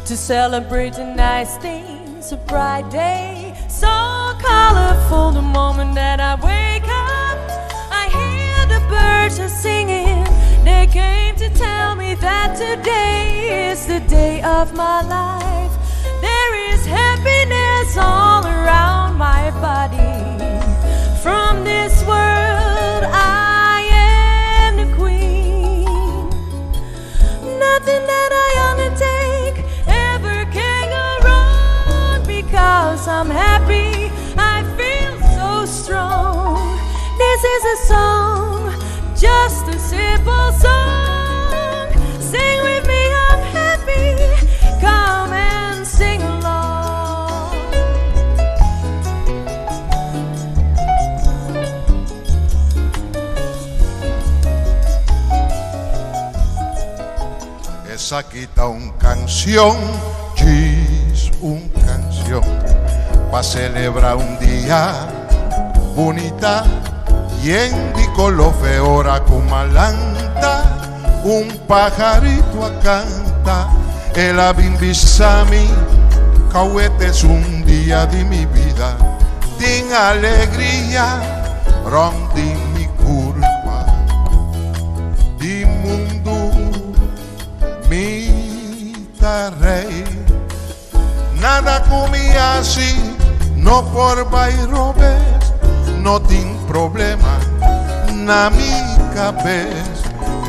To celebrate the nice things, a bright day, so colorful. The moment that I wake up, I hear the birds are singing. They came to tell me that today is the day of my life. There is happiness all around my body. From this world, I am the queen. Nothing that I undertake ever can go wrong because I'm happy. I feel so strong. This is a song, just a simple song. Sing with me, I'm happy. Come and sing along. Esaki ta un canción, djis un canción, pa celebra un dia bunita, yen di color fe ora cu m'a lanta, un pajarito a canta, el a bin bisa mi, c'awe t'es un dia di mi bida, tin alegria rond di mi curpa, di mundu mi ta rey. Nada cu mi haci no por bay robes, no tin problema na mi cabes.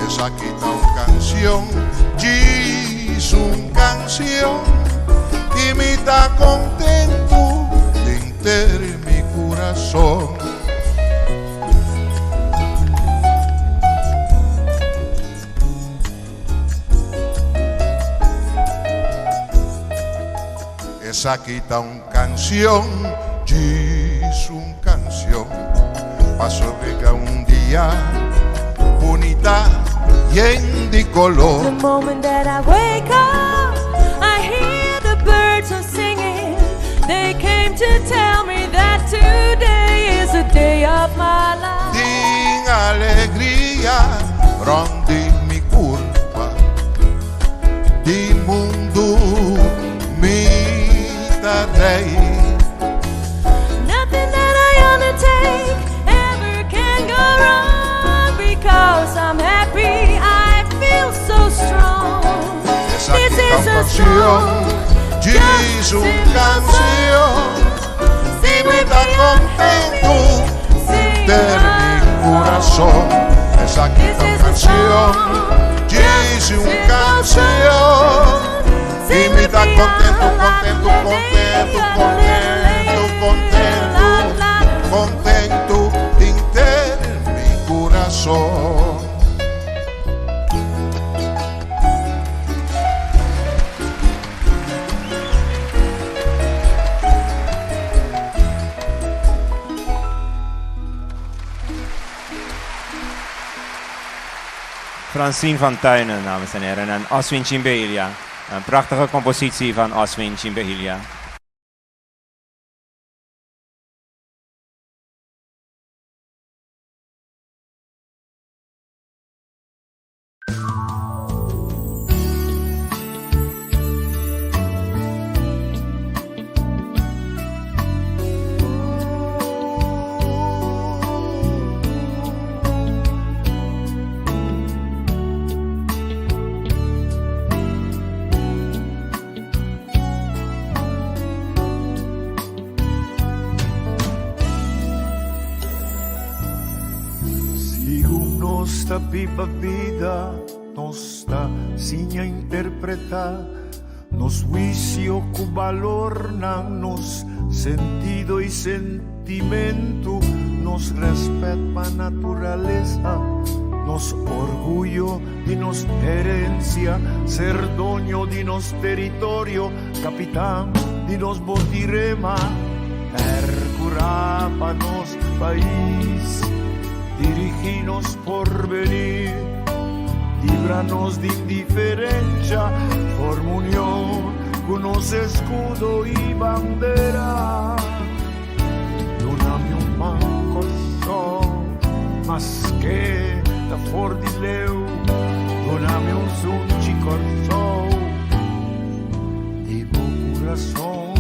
Esaki ta un cancion, djis un cancion, y mi ta contento denter mi curason. Esaki ta un cancion, djis un cancion, pa sobrega un dia bunita yen di color. The moment that I wake up, I hear the birds are singing. They came to tell me that today is the day of my life. Tin alegria rond di mi curpa, di mundu mi ta rey. Nothing that I undertake ever can go wrong because I'm happy. I feel so strong. Esaki This ta is un a cancion, song, djis just a un simple cancion, song. y Sing mi with ta me, I'm contento happy. Sing denter mi curason. along. Esaki This ta un is a cancion, song, djis just a un simple cancion, song. y Sing mi with ta me, contento, la contento, la contento, la contento, contento, la la contento denter mi curason. Francine van Tuinen, dames en heren, en Oswin Chimbelia. Een prachtige compositie van Oswin Chimbelia. Segun nos ta biba bida, nos ta siña interpretá nos huisio ku balornan, nos sentido i sentimentu, nos rèspèt pa naturalesa, nos orguyo di nos herensia, ser doño di nos teritorio, kapitan di nos botirema, pèrkurá pa nos pais, dirigí nos porvenir, libra nos di indiferensha, forma union ku nos eskudo i bandera. Duna mi un man Kòrsou, maske ta for di leu, duna mi un sunchi Kòrsou. corazón.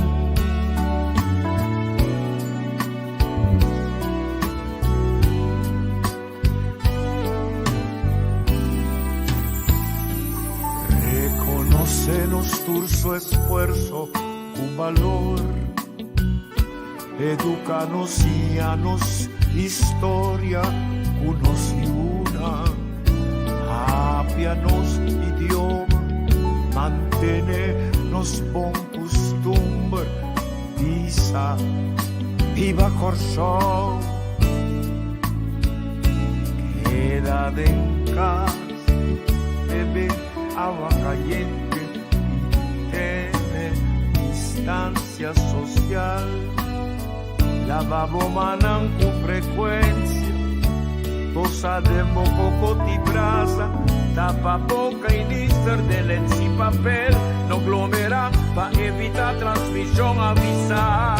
Reconócenos tur su esfuerzo cu valor. Educanos siñanos historia cu nos yuna. Papia nos idioma, mantene nos bon custumber. Bisa, Biba Kòrsou! Keda den kas, bebe awa kayente i tene distansia sosial. Laba bo mannan ku frekuensia, tosa den bo koko di brasa, tapa boka i nister den lensi papel, no glomerá pa evitá transmishon, avisá.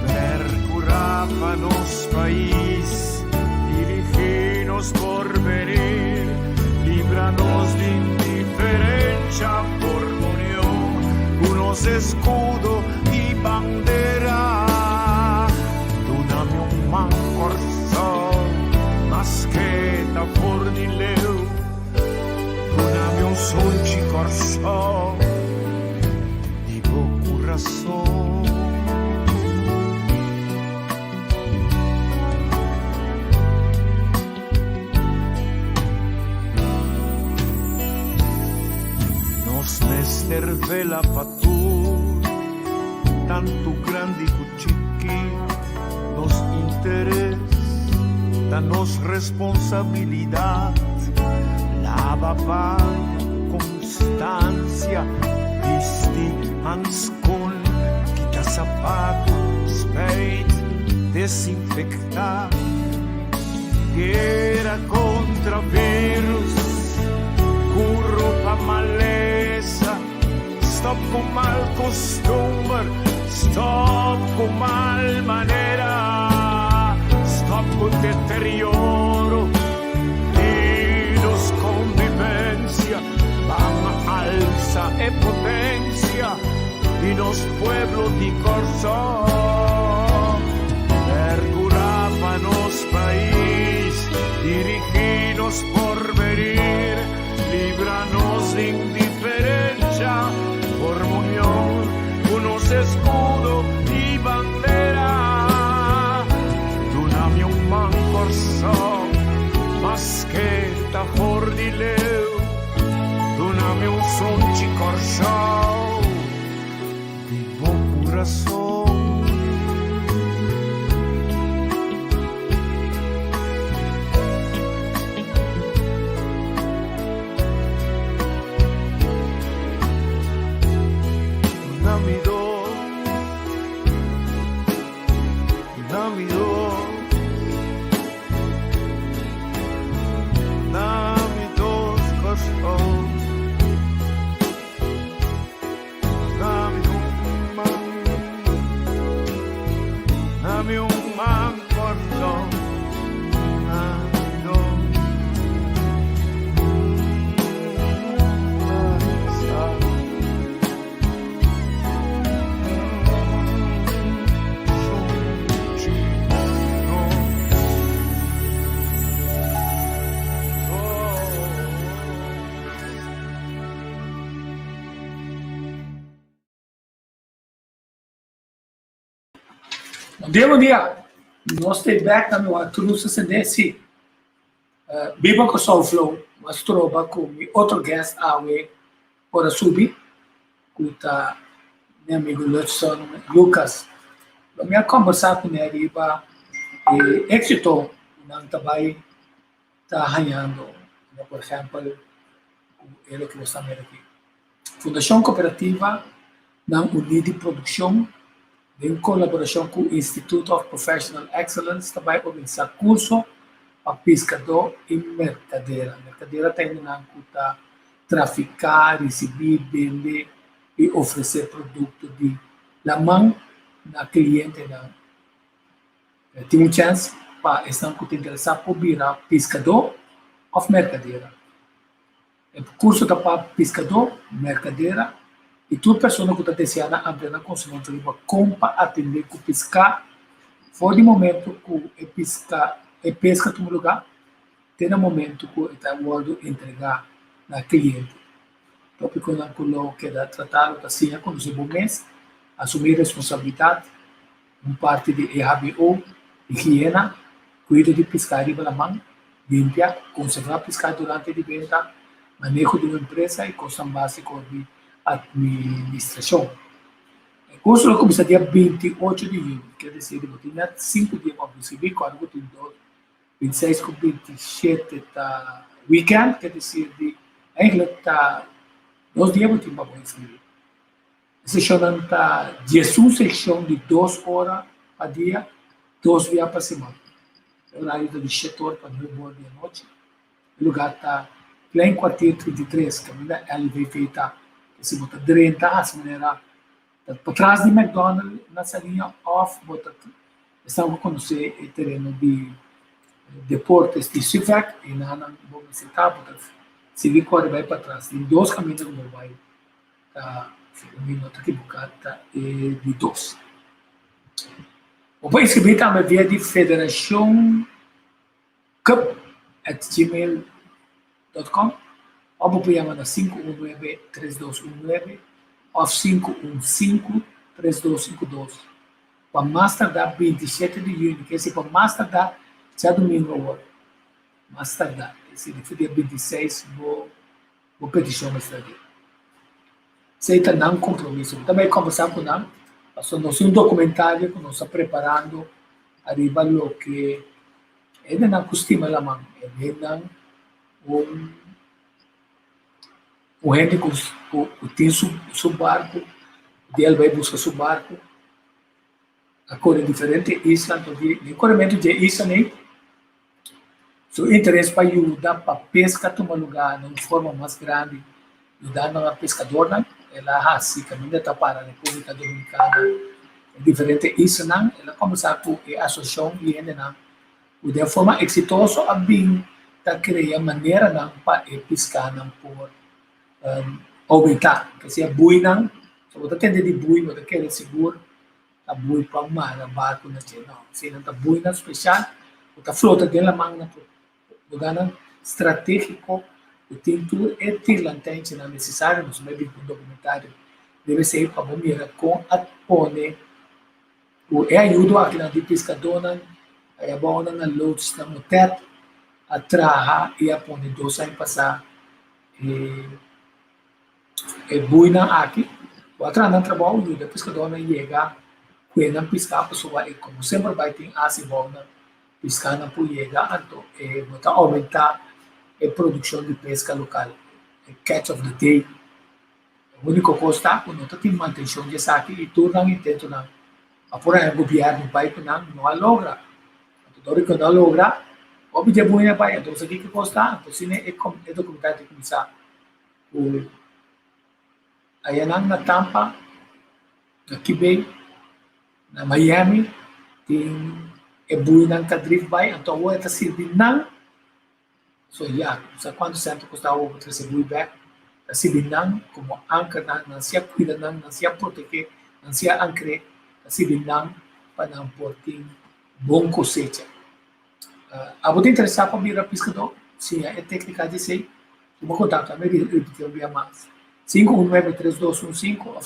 Perkurá pa nos pais, dirigí nos porvenir, libra nos di indiferensha, forma union ku nos eskudo i bandera. Duna mi un man Kòrsou, maske ta for di leu. Duna mi un sunchi Kòrsou, di bo kurason. Nos mester vela pa tur, tantu grandi ku chiki. Nos interes ta nos responsabilidat. Laba paña ku konstansia, bisti hanskon, kita sapatu, spijt, desinfektá. Guera kontra virus, kuro pa malesa, stop ku mal kustumber, stop ku mal manera, stop ku deterioro di nos konvivensia, ban alsa e potensia di nos pueblo di Kòrsou. Perkurá pa nos pais, dirigí nos porvenir, libra nos di indiferensha, forma union ku nos eskudo i bandera. Duna mi un man Kòrsou, maske ta for di leu. Duna mi un sunchi Kòrsou di bo kurason. Duna mi dos, duna mi dos. Na mi dos corazón. Na mi un man. Na mi un man corazón. Na mi dos. Bon dia, bon dia. Nos ta bek na mi wak Cruz ascende si. Biba Kòrsou Flow mas troba ku mi otro guest awe por a subi ku ta mi amigu Ludson Lucas. Lo mi a kombersá kuné riba e éksito ku nan ta bai ta hañando, por ehèmpel ku e loke nos ta mira aki. Fundashon Kooperativa nan uní di produkshon den kolaborashon ku Institute of Professional Excellence ta bai organisá kurso pa piskadó i merkadera. Merkadera ta hendenan ku ta trafiká, risibí, bende i ofresé produkto di laman na klientenan. Tin un chèns pa esnan ku ta interesá por bira piskadó òf merkadera. E kurso ta pa piskadó, merkadera. I tur persona ku ta deseá na amplia nan konsimentu riba kon pa atendé ku piská for di momentu ku e piska e peska tuma lugá te na momentu ku e ta wòrdu entregá na kliente. Tópikonan ku lo keda tratá lo ta siña konosé bo mes, asumí responsabilidat, un parti di EHBO, higiena, kuido di piská riba laman, limpia, konservá piská durante di benta, maneho di un empresa i kosnan básiko di atministrashon. E kurso lo kuminsá dia 28 di yüni, kier desir di bo tin nèt sinku dia pa bo inskribí, kòrda ku tin dos, 26 ku 27 ta wikènt, kier desir di eigentlik ta dos dia bo tin pa bo inskribí. E seshonnan ta 11 seshon di dos ora pa dia, dos bia pa siman. E orario ta di shete or pa nuebe or di anochi. E lugar ta Plein Kwartier 33, kaminda LVV ta. Si bo ta drenta hasi manera ta patras di McDonald na Saliña òf bo ta esnan ku konosé e tereno di deportes di Suvek, einan bo mester ta, bo ta sigui kore bai patras. Tin dos kaminda ku bo bai. Ta, si mi no ta ekiboká, ta e di dos. Bo por inskribí tambe via di federacioncup@gmail.com òf bo por yama na 519 3219 òf 515 3252 pa mas tardá 27 di yüni, ke si pa mas tardá djadumingu awor, mas tardá, ke si dia 26 bo. Bo petishon mester di. Esei ta nan kompromiso. Mi ta bai kombersá ku nan pasobra nos tin un dokumentario ku nos ta preparando ariba loke hendenan ku stima laman, hendenan un un hende ku ku tin su su barku, di el bai buska su barku a kore diferente isla, anto di den korementu dje isla ei Su interes pa yuda pa peska tuma lugá na un forma mas grandi, yudando nan peskadornan, el a hasi kaminda ta para Repúblika Dominikana e diferente islanan. El a kuminsá ku e asosiashon di hendenan ku den forma eksitoso a bin ta krea maneranan pa e piskanan por oumentá. Kese buinan, so bo ta tende di bui bo ta kere sigur ta bui pa mara barku na dje. No, eseinan ta buinan spesial ku ta flota den laman na lugarnan stratégiko ku tin tur e tirlantenchinan nesesario. Nos bai bin ku un dokumentario riba esei pa bo mira kon a pone ku e ayudo akinan di piskadónan aya abounan na loodsnan Motet a traha i a pone dos aña pasá e E buinan aki bo a traha nan trabou yuda e piskadónan yega ku e nan piská pasobra e komo semper bai tin asi bou nan piskánan por yega anto e bo ta oumentá e produkshon di peska lokal, e catch of the day. E úniko kos ta ku no ta tin mantenshon di esaki i tur nan intentonan pa por haña gobièrnu bai ku nan no a logra. Anto dor di ku no a logra hopi di e buinan bai anto bo sa kiko kos ta anto asina e dokumental ta kuminsá. Ku ayanan na Tampa, na Key Bay, na Miami tin e buinan ta drift bai anto awor e ta sirbi nan so ya sa kuantu sènt ta kosta awor pa trese bui bèk ta sirbi nan komo ankernan nan si'a kuida nan nan si'a protegé nan si'a ankr'é ta sirbi nan pa nan por tin bon kosecha. Abo ta interesá pa bira piskadó? Siña e téknika di esei. Tuma kontakto ami di ripití un bia mas, 519-3215 òf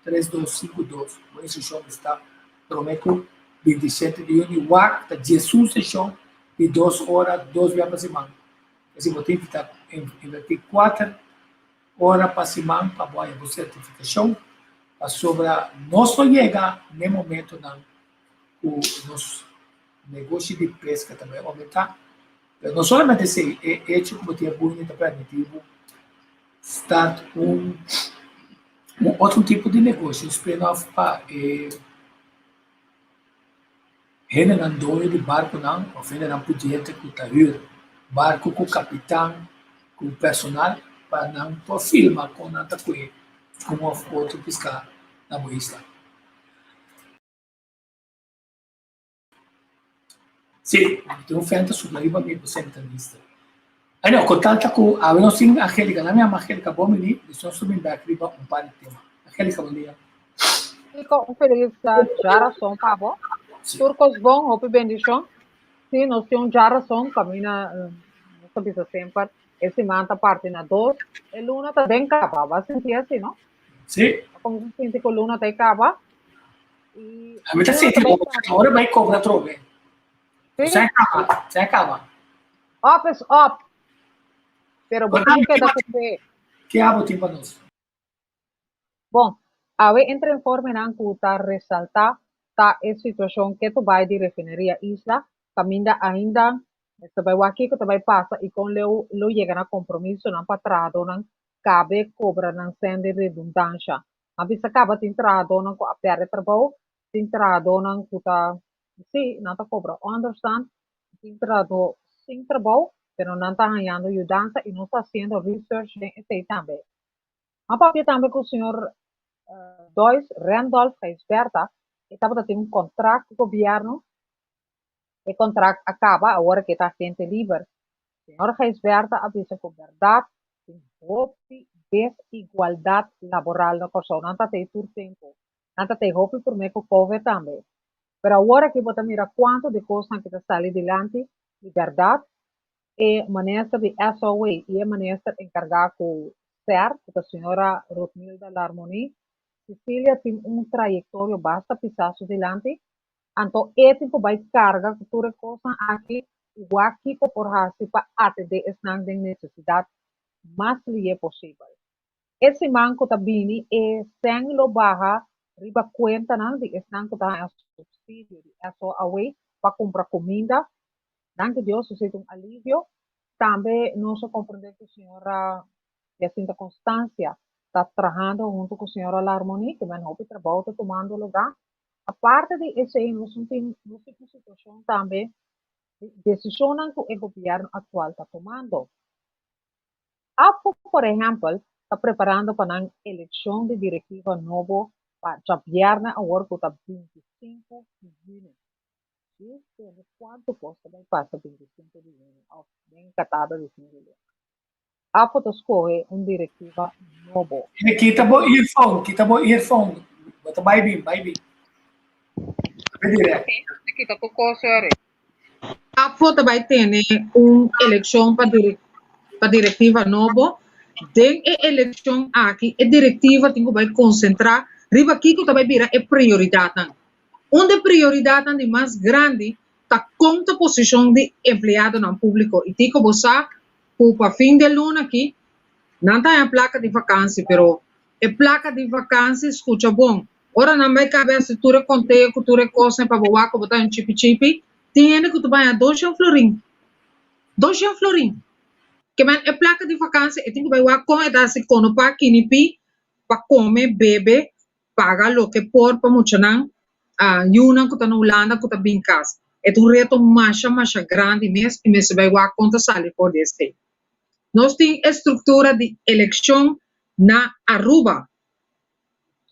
515-3252. Bo instrukshon mester ta promé ku 27 di yüni. Wak ta diesun seshon di dos ora dos bia pa siman. Esei bo tin ki ta invertí kuater ora pa siman pa bo haña bo sertifikashon pasobra nos lo yega n'e momentonan ku nos negoshi di peska ta bai oumentá. Pero no solamente esei, e echo ku bo tin e buini ta permití bo start un un otro tipo di negoshi, un spin-off pa e hendenan doño di barkunan òf hendenan pudiente ku ta hür barku ku kapitan, ku personal pa nan por filma kon nan ta kue un òf otro piská na bo isla. Sí, mi tin un fenta supla riba mi ku senta lista. Anyway, ku tanta ku awe nos tin Angelica, laat mi yama Angelica bon bini, dus nos ta bin bek riba un par di tema. Angelica, bon dia. Kiko, un feliz djarason pa bo. Tur kos bon, hopi bendishon. Sí, nos tin un djarason, kaminda nos ta bisa semper, e siman ta parti na dos, e luna ta den kaba. Bo a sinti asi, no? Sí. A kuminsá sinti ku luna ta e kaba. I A mi ta luna sinti ta bai bo, kaba. ora bai kobra atrobe. Sí. Sa kaba, sa kaba. Up is up. Pero bo tin keda ku fe. Ke abo tin pa nos? Bon, awe entre informenan ku ta resaltá ta e situashon ketu bai di Refineria Isla, kaminda ainda mester bai wak kiko ta bai pasa i kon leu lo yega na kompromisonan pa trahadónan kabe kobra nan sèn di redundansha. A bisa kaba tin trahadónan ku a pèrdè trabou, tin trahadónan ku ta, sí, nan ta kobra ònderstant, tin trahadó sin trabou, pero nan ta hañando yudansa i nos ta hasiendo research den esei tambe. A papia tambe ku señor Dois Randolph Gijsbertha, e tabata tin un kontrakt ku gobièrnu, e kontrakt a kaba, awor ke ta agente liber. Señor Gijsbertha a bisa ku bèrdat tin hopi desigualdat laboral na Kòrsou, nan ta tei tur tempu, nan ta tei hopi promé ku Covid tambe. Pero awor aki bo ta mira kuantu di kosnan ki ta sali dilanti di bèrdat E minister di SOA i e minister enkargá ku ser, ku ta señora Ruthmilda Larmonie, Cecilia tin un trayektorio basta pisá su dilanti, anto e tin ku bai karga ku tur e kosnan aki i wak kiko por hasi pa atendé esnan den nesesidat mas lié posibel. E siman ku ta bini e sèn lo baha riba kuentanan di esnan ku ta haña supsidio di SOAW pa kumpra kuminda. Danki Dios esei ta un alivio. Tambe nos a komprendé ku señora Jacinta Constancia ta trahando huntu ku señora Larmonie, ke men hopi trabou ta tumando lugá. Aparte di esei nos tin nos tin un situashon tambe di desishonnan ku e gobièrnu aktual ta tumando. APFO por ehèmpel ta preparando pa nan elekshon di direktiva nobo pa djabièrnè awor ku ta 25 di yüni. Dios tende kuantu kos ta bai pasa 25 di yüni òf den katada di fin di luna. APFO ta skohe un direktiva nobo. Kita bo earphone, kita bo earphone. Bo ta bai bin, bai bin. Bai direct. Ok, kita tur kos, sorry. APFO ta bai tene un elekshon pa pa direktiva nobo. Den e elekshon aki e direktiva tin ku bai konsentrá riba kiko ta bai bira e prioridatnan. Un di e prioridatnan di mas grandi ta kon ta posishon di empleadonan públiko i tiko bo sa ku pa fin di e luna aki nan ta haña plaka di vakansi pero e plaka di vakansi skucha bon Ora nan bai kabe hasi tur e konteo ku tur e kosnan pa bo wak ku bo ta un chipi chipi, tin hende ku ta baña doshen florin. Doshen florin! Ke men e plaka di vakansi e tin ku bai wak kon e ta hasi konopa kinipi pa kome, bebe, paga loke por pa muchanan, yunan ku ta na Hulanda ku ta bin kas. E ta un reto masha masha grandi mes i mester bai wak kon ta sali for di esei. Nos tin e struktura di elekshon na Aruba.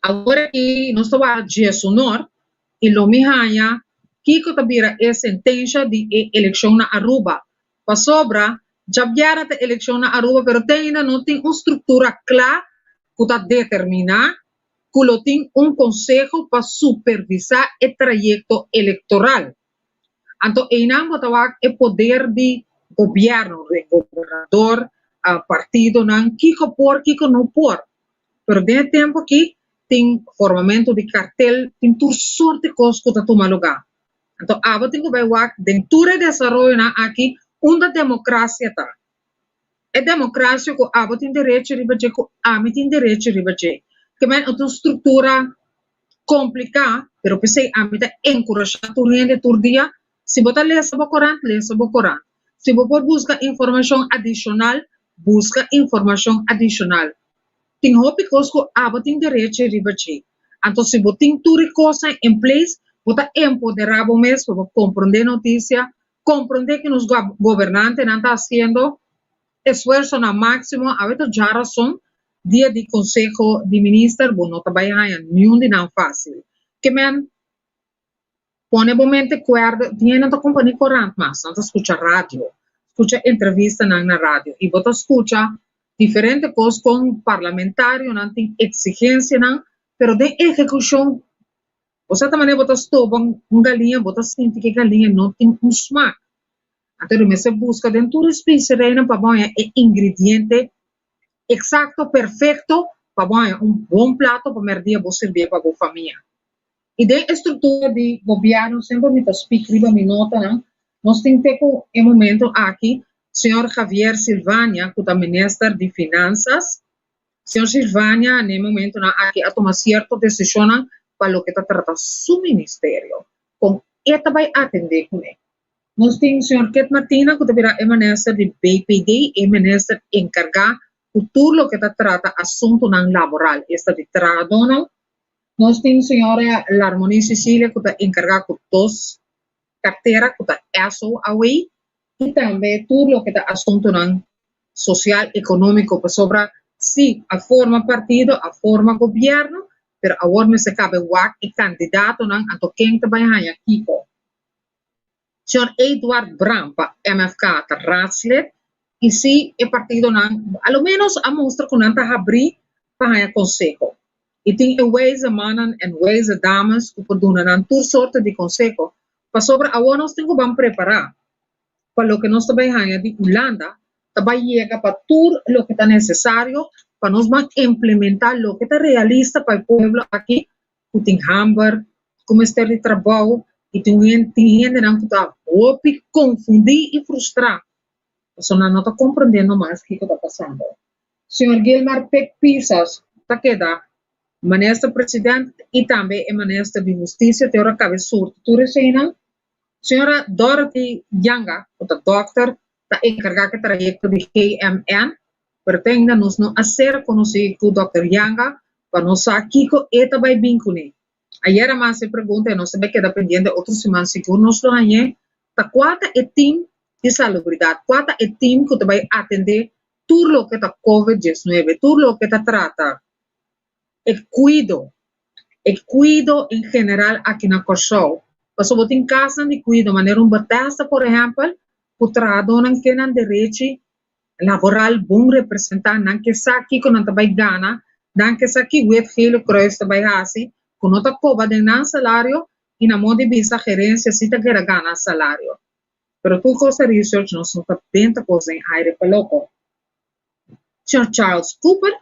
Awor aki nos ta wak djesunor i lo mi haña kiko ta bira e sentensha di e elekshon na Aruba. Pasobra djabièrnè ta elekshon na Aruba pero te ainda no tin un struktura kla ku ta determiná ku lo tin un konseho pa supervisá e trayekto elektoral. Anto einan bo ta wak e poder di gobièrnu, gobernador, partidonan, kiko por kiko no por. Pero den e tempu aki tin formamentu di kartel, tin tur sorti kos ku ta tuma lugá. Anto abo tin ku bai wak den tur e desaroyonan aki unda demokrasia ta. E demokrasia ku abo tin derecho riba dje, ku ami tin derecho riba dje. Ke men e ta un struktura kompliká, pero p'esei ami ta enkurashá tur hende tur dia, si bo ta lesa bo korant, lesa bo korant. Si bo por buska informashon adishonal, buska informashon adishonal. Tin hopi kos ku abo tin derecho riba dje. Anto si bo tin tur e kosnan en place, bo ta empoderá bo mes pa bo komprondé notisia, komprondé ke nos gobernantenan ta hasiendo esfuersonan máksimo. Awe ta djarason dia di Konseho di Minister, bo no ta bai haña niun di nan fásil. Ke men pone bo mente kuerdo, tin hende no ta kumpra ni korant mas, nan ta skucha radio. Skucha entrevistanan na radio i bo ta skucha diferente kos kon parlamentarionan tin eksigensianan pero den ehekushon bo sa ta manera bo ta stoba un galiña bo ta sinti ku e galiña no tin un smak. Anto lo mester buska den tur e spesereinan pa bo haña e ingrediente eksakto perfekto pa bo haña un bon plato pa mèrdia bo sirbié pa bo famia. I den e struktura di gobièrnu semper mi ta spik riba mi notanan, nos tin te ku e momento aki señor Javier Silvania ku ta minister di Finansas. Señor Silvania na e momentonan aki a tuma sierto desishonnan pa loke ta trata su ministerio, kon e ta bai atendé kuné. Nos tin señor Kit Martina ku ta bira e minister di BPD, e minister enkargá ku tur loke ta trata asuntunan laboral, esta di trahadónan. Nos tin señora Larmonie Cecilia ku ta enkargá ku dos kartera ku ta SOAW i tambe tur loke ta asuntunan sosial ekonómiko pasobra si a forma partido a forma gobièrnu pero awor mester kabe wak e kandidatonan anto ken ta bai haña kiko. Señor Eduard Bram pa MFK ta raadslid y si e partidonan a lo menos a mustra cu nan ta habri pa haña conseho. Y tin e wijze mannen en wijze dames cu por duna nan tur sorte di conseho pasobra awor nos tin cu ban prepara pa loke nos ta bay haña di Hulanda ta bay yega pa tur loke ta necesario pa nos ban implementa loke ta realista pa e pueblo aki ku tin hamber, ku mester di trabou i tin tin hendenan ku ta hopi konfundí i frustrá pasobra nan no ta komprendiendo mas kiko ta pasando. Señor Gilmar Pik Pisas ta keda Minister President i tambe e Minister di Hustisia te ora kabe surti tur eseinan. Señora Dorothy Janga ku ta dòkter ta enkargá ku e trayekto di GMN Pero te ainda nos no a ser konosí ku Dòkter Yanga pa nos sa kiko e ta bai bin kuné. Ayer a manda e pregunta i nos ta bai keda pendiente otro siman sigur nos lo hañ'é ta kua ta e tim di salubridat, kua ta e tim ku ta bai atendé tur loke ta covid diesnuebe, tur loke ta trata e kuido, e kuido en general aki na Kòrsou. Pasobra bo tin kasnan di kuido manera un Bethesda por ehèmpel ku trahadónan ke nan derechi laboral bon representá, nan ke sa kiko nan ta bai gana, nan ke sa ki Wit Gele Kruis ta bai hasi, ku no ta koba den nan salario i na modo di bisa gerensia si ta keda gana salario. Pero tur kos ta research, nos no ta benta kos den aire pa loko. Señor Charles Cooper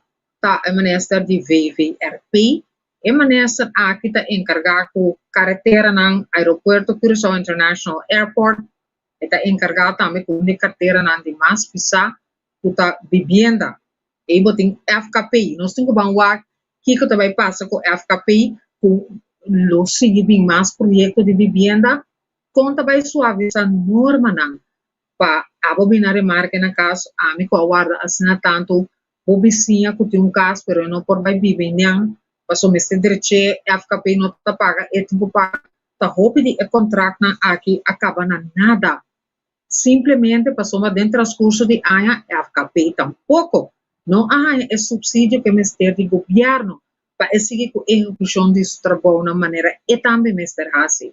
ta e minister di VVRP. E minister aki ta enkargá ku kareteranan, aeropuerto Curaçao International Airport, E ta enkargá tambe ku un di karteranan di mas pisá ku ta bibienda. Ei bo tin FKP. Nos tin ku ban wak kiko ta bai pasa ku FKP ku lo sigui bin mas proyekto di bibienda. Kon ta bai suavisá normanan pa abo bin na remarke na kas? Ami ku a warda asina tantu bo bisiña ku tin un kas pero e no por bai biba einan pasobra mester drech'é, FKP no ta paga, e tin ku paga. Ta hopi di e kontraktnan aki a kaba na nada, simplemente pasobra den transkurso di aña FKP tampoko no a haña e supsidio ku e mester di gobièrnu pa e sigui ku ehekushon di su trabounan manera e tambe mester hasi.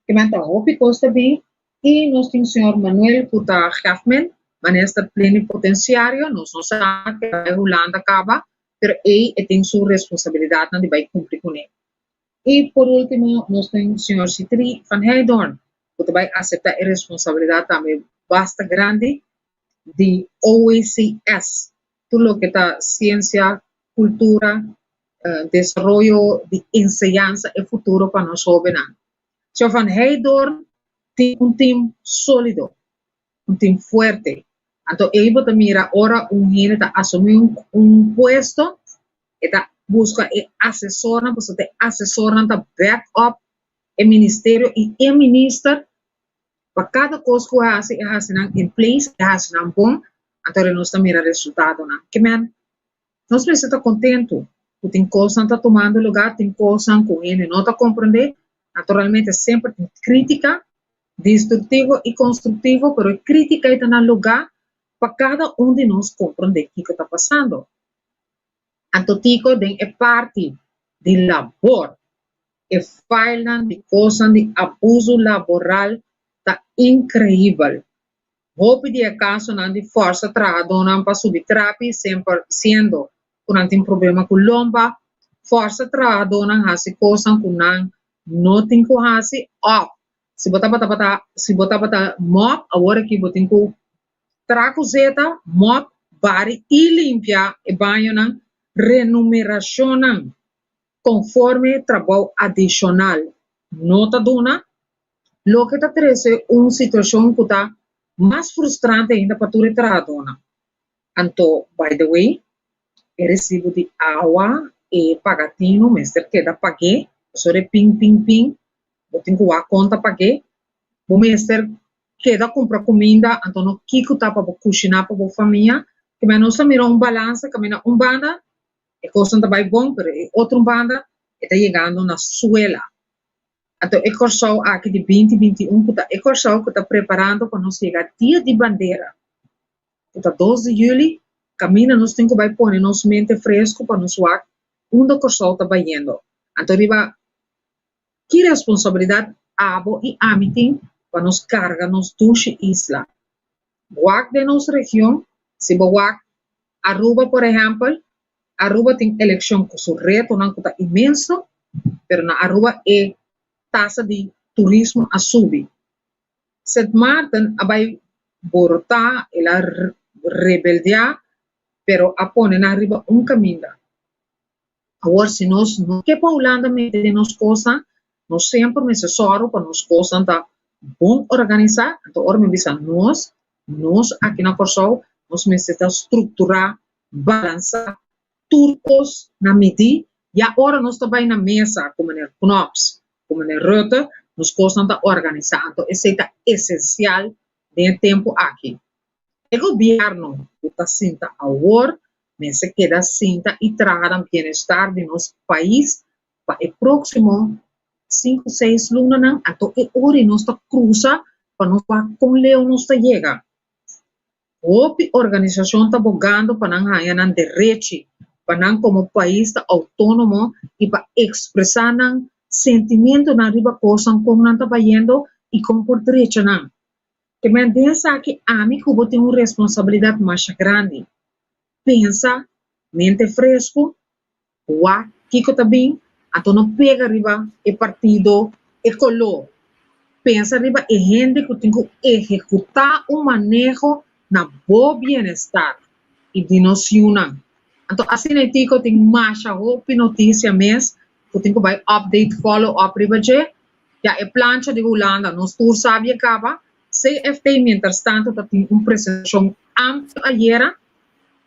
Kimen ta hopi kos ta bin i nos tin señor Manuel ku ta Geftman, minister plenipotensiario, nos no sa ke bai Hulanda kaba, pero ei e tin su responsabilidatnan di bai kumpli kuné. I por último nos tin señor Sitri van Heydoorn ku ta bai aseptá e responsabilidat tambe basta grandi di OECS, tur loke ta siensia, kultura, desaroyo di enseñansa e futuro pa nos hóbennan. Señor van Heydoorn tin un tim sólido, un tim fuerte. Anto ei bo ta mira ora un hende ta asumí un puesto, e ta buska e asesornan pasobra e asesornan ta back up e ministerio i e minister pa kada kos ku hasi e hasi nan in place, e hasi nan bon, anto nos ta mira resultadonan. Ke men nos mester ta kontentu ku tin kosnan ta tumando lugar, tin kosnan ku hende no ta komprendé, naturalmente semper tin krítika, Destruktivo i konstruktivo, pero e krítika ei ta na lugá pa kada un di nos komprondé kiko ta pasando. Anto tiko den e parti di labor, e failnan di kosnan di abusu laboral ta inkreibel. Hopi di e kasonan di fòrsa trahadónan pa subi trapi semper siendo ku nan tin problema ku lomba, fòrsa trahadónan hasi kosnan ku nan no tin ku hasi òf si bo tabata tabata si bo tabata mòp awor aki bo tin ku traha ku zeta, mòp, bari i limpia e bañonan, renumerashonnan konforme trabou adishonal no ta duna, loke ta trese un situashon ku ta mas frustrante ainda pa tur e trahadónan. Anto, by the way, e resibu di awa, e pagatino mester keda pag'é, pasobra e pin pin pin, bo tin ku wak kon ta pag'é, bo mester keda kumpra kuminda, anto no kiko ta pa bo kushiná pa bo famia. Kimen nos ta mira un balansa kaminda un banda e kosnan ta bai bon, pero e otro banda e ta yegando na suela. Anto e Kòrsou aki di binti 21 ku ta e Kòrsou ku ta preparando pa nos yega Dia di Bandera, ku ta 2 di yüli, kaminda nos tin ku bai pone nos mente fresku pa nos wak unda Kòrsou ta bayendo. Anto riba ki responsabilidat abo i ami tin pa nos karga nos dushi isla. Wak den nos region, si bo wak Aruba por ehèmpel, Aruba tin elekshon ku su retonan ku ta inmenso, pero na Aruba e tasa di turismo a subi. Sint Maarten a bai borotá, el a rebeldiá, pero a pone nan riba un kaminda. Awor si nos no ke pa Hulanda mete den nos kosnan, nos semper mester sòru pa nos kosnan ta bon organisá. Anto ora mi bisa nos, nos aki na Kòrsou, nos mester ta strukturá, balansá tur kos na midí. Ya ora nos ta bai na mesa ku meneer Knops, ku meneer Rutte, nos kosnan ta organisá. Anto esei ta esensial den e tempu aki. E gobièrnu ku ta sinta awor mester keda sinta i traha na bienestar di nos pais pa e próksimo sinku seis lunanan, anto e ora ei nos ta krusa pa nos wak kon leu nos ta yega. Hopi organisashon ta bogando pa nan haña nan derechi pa nan komo pais ta outónomo i pa ekspresá nan sentimentunan riba kosnan kon nan ta bayendo i kon por drecha nan. Te men den esaki ami ku bo tin un responsabilidat masha grandi. Pensa, mente fresku, wak kiko ta bin, anto no pega riba e partido, e koló. Pensa riba e hende ku tin ku ehekutá un maneho na bo bienestar i di nos yunan. Anto asina e tiko tin masha hopi notisia mes ku tin ku bai update, follow up riba dje. Ya e plancha di Hulanda nos tur sabi e kaba. CFT mientrastanto ta tin un presentashon amplio ayera,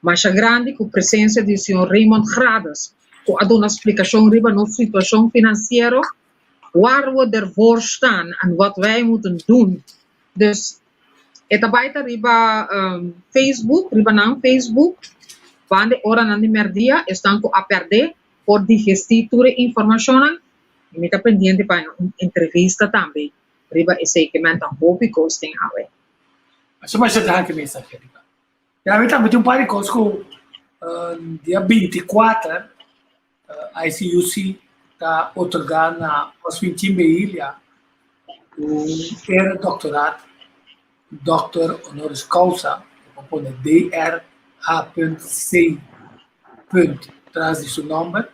masha grandi ku presensia di señor Raymond Grades ku a duna splikashon riba nos situashon finansiero, waar we ervoor staan en wat wij moeten doen. Dus e ta bai ta riba Facebook, riba nan Facebook, banda e oranan di mèrdia esnan ku a pèrdè por digestí tur e informashonnan. I mi ta pendiente pa un entrevista tambe riba esei ke men ta hopi kos tin awe. Asha masha danki Miss Angelica. Ya mi tambe tin un par di kos ku dia 24 ICUC ta otorgá na Oswin Chimbehilia un eredoctoraat, Doctor honoris causa, bo por pone DRH.C. Tras di su nòmber.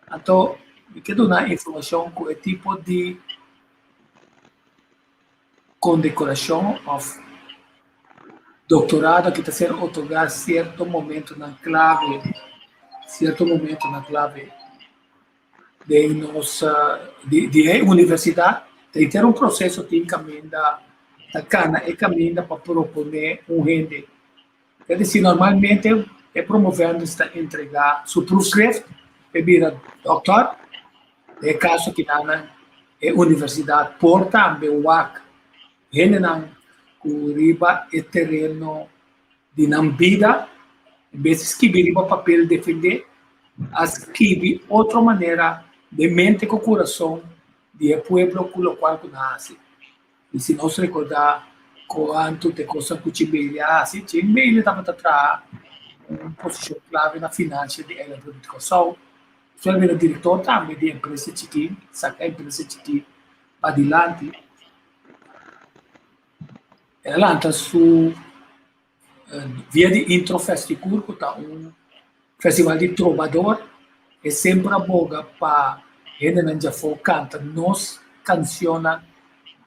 Anto mi ke duna informashon ku e tipo di kondekorashon òf doktorado aki ta ser otorgá sierto momentonan klave, sierto momentonan klave den nos di e universidat. Ta henter un proseso tin kaminda ta kana e kaminda pa proponé un hende. Es decir, normalmente e promovendus ta entrega su proefschrift pa bira doctor. Den e caso kinan e universidad por tambe wak hendenan cu riba e tereno di nan bida, en bes di skibi riba papel defende, a skibi otro manera den mente cu curason di e pueblo cu locual cu nan haci. I si nos rekordá kuantu te kosnan ku Chimbeili a hasi, Chimbeili tabata traha un posishon klave na finansia di Eiland di Kòrsou. Su a bira direktor tambe di empresa chikí, saka empresa chikí padilanti. El a lanta su via di Intro Festicur ku ta un festival di trobador. E semper a boga pa hendenan djafó kanta nos kansionnan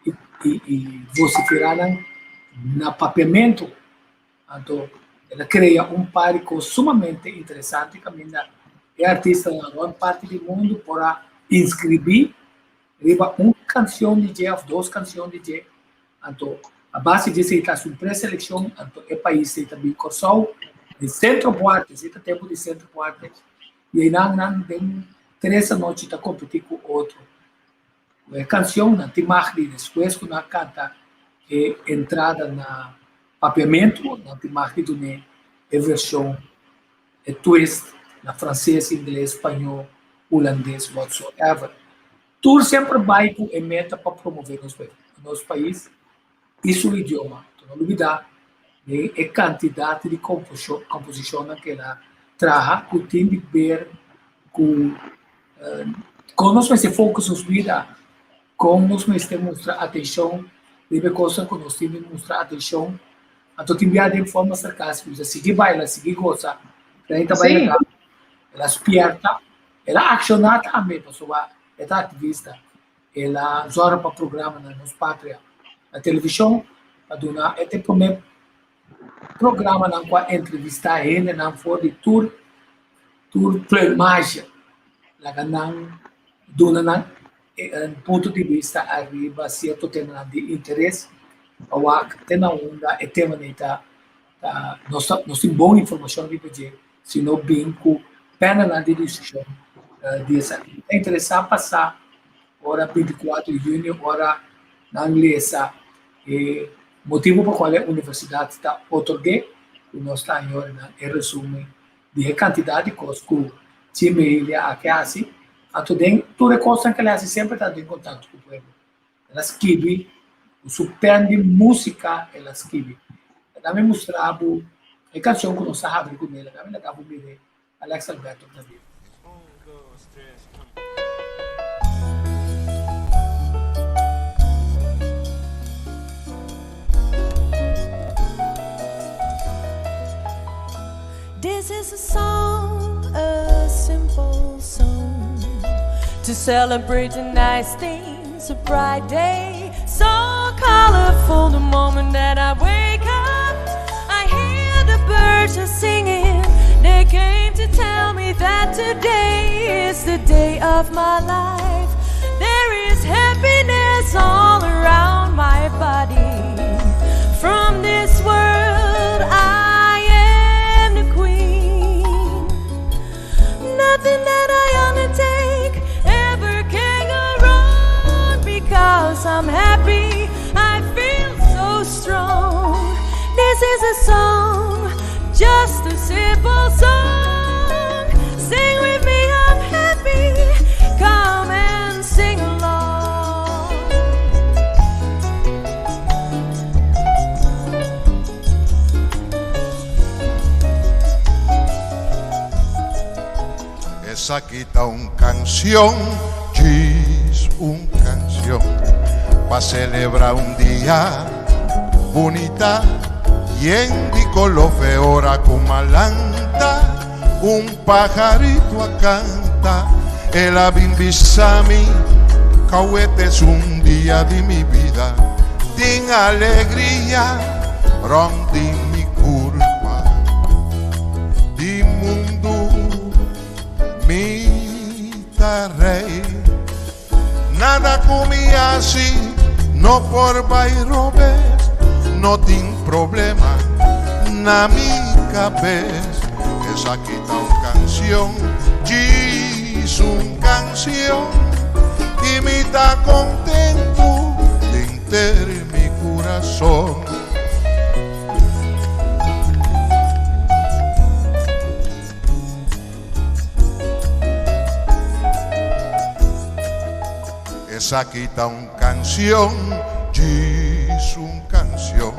i i vosiferá nan na papiamentu. Anto el a krea un par di kos sumamente interesante kaminda e artistanan rònt parti di mundu por a inskribí riba un kansion di dje òf dos kansion di dje. Anto a base di esei ta hasi un preselekshon, anto e pais ei ta bin Kòrsou den Sentro Buarte, esei ta tempu di Sentro Buarte, i einan nan den tres anochi ta kompetí ku otro. Ku e kansion nan tin mag di despues ku nan a kanta e entrada na papiamentu, nan tin mag di dun'é e vershon, e twist na franses, ingles, spañó, hulandes, whatsoever. Tur semper bai ku e meta pa promové nos nos pais i su idioma. Anto no lubidá den e kantidat di komposishonnan ku el a traha ku tin di ber ku kon nos mester focus nos bida, kon nos mester mustra atenshon riba e kosnan ku nos tin di mustra atenshon. Anto tin bia den forma sarkástiko bisa sigui baila, sigui gosa. Rei ta bai laga, el a spièrta. El a akshoná tambe pasobra e ta aktivista. El a zòrg pa programanan Nos Patria na televishon pa duna e ta e promé programanan ku a entrevistá hendenan for di tur tur plumage laga nan duna nan punto di bista ariba sierto temanan di interes pa wak te na unda e temanan ta ta nos ta nos tin bon informashon riba dje si no bin ku pènanan di disishon di esaki. Ta interesá pa sa ora 24 di yüni ora nan lesa e motibu pa kual e universidat ta otorg'é ku nos ta haña ora nan e resumen di e kantidat di kos ku Chimbehilia a ke hasi. Anto den tur e kosnan ku el a hasi semper ta den kontakto ku pueblo. El a skibi ku su pen di músika el a skibi. Laga mi mustra bo e kanshon ku nos a habri kuné. Laga mi laga bo mir'é Alex Alberto Xavier. This is a song, a simple song To celebrate the nice things, a bright day So colorful the moment that I wake up I hear the birds are singing They came to tell me that today is the day of my life There is happiness all around my body From this world I am the queen Nothing that I undertake ever can go wrong Because I'm happy, I feel so strong This is a song, just a simple song Sing with me, I'm happy, come and sing along Esaki ta un canción, djis un canción, pa celebra un dia bunita, yen di color fe ora cu malanta, un pajarito a canta, el a bin bisa mi, Cauete es un dia di mi bida, tin alegria rond di mi curpa, di mundu mi ta rey. Nada cu mi haci no por bay robes, no tin problema na mi cabes. Esaki ta un cancion, djis un cancion, y mi ta contento denter mi curason. Esaki ta un canción, djis un canción,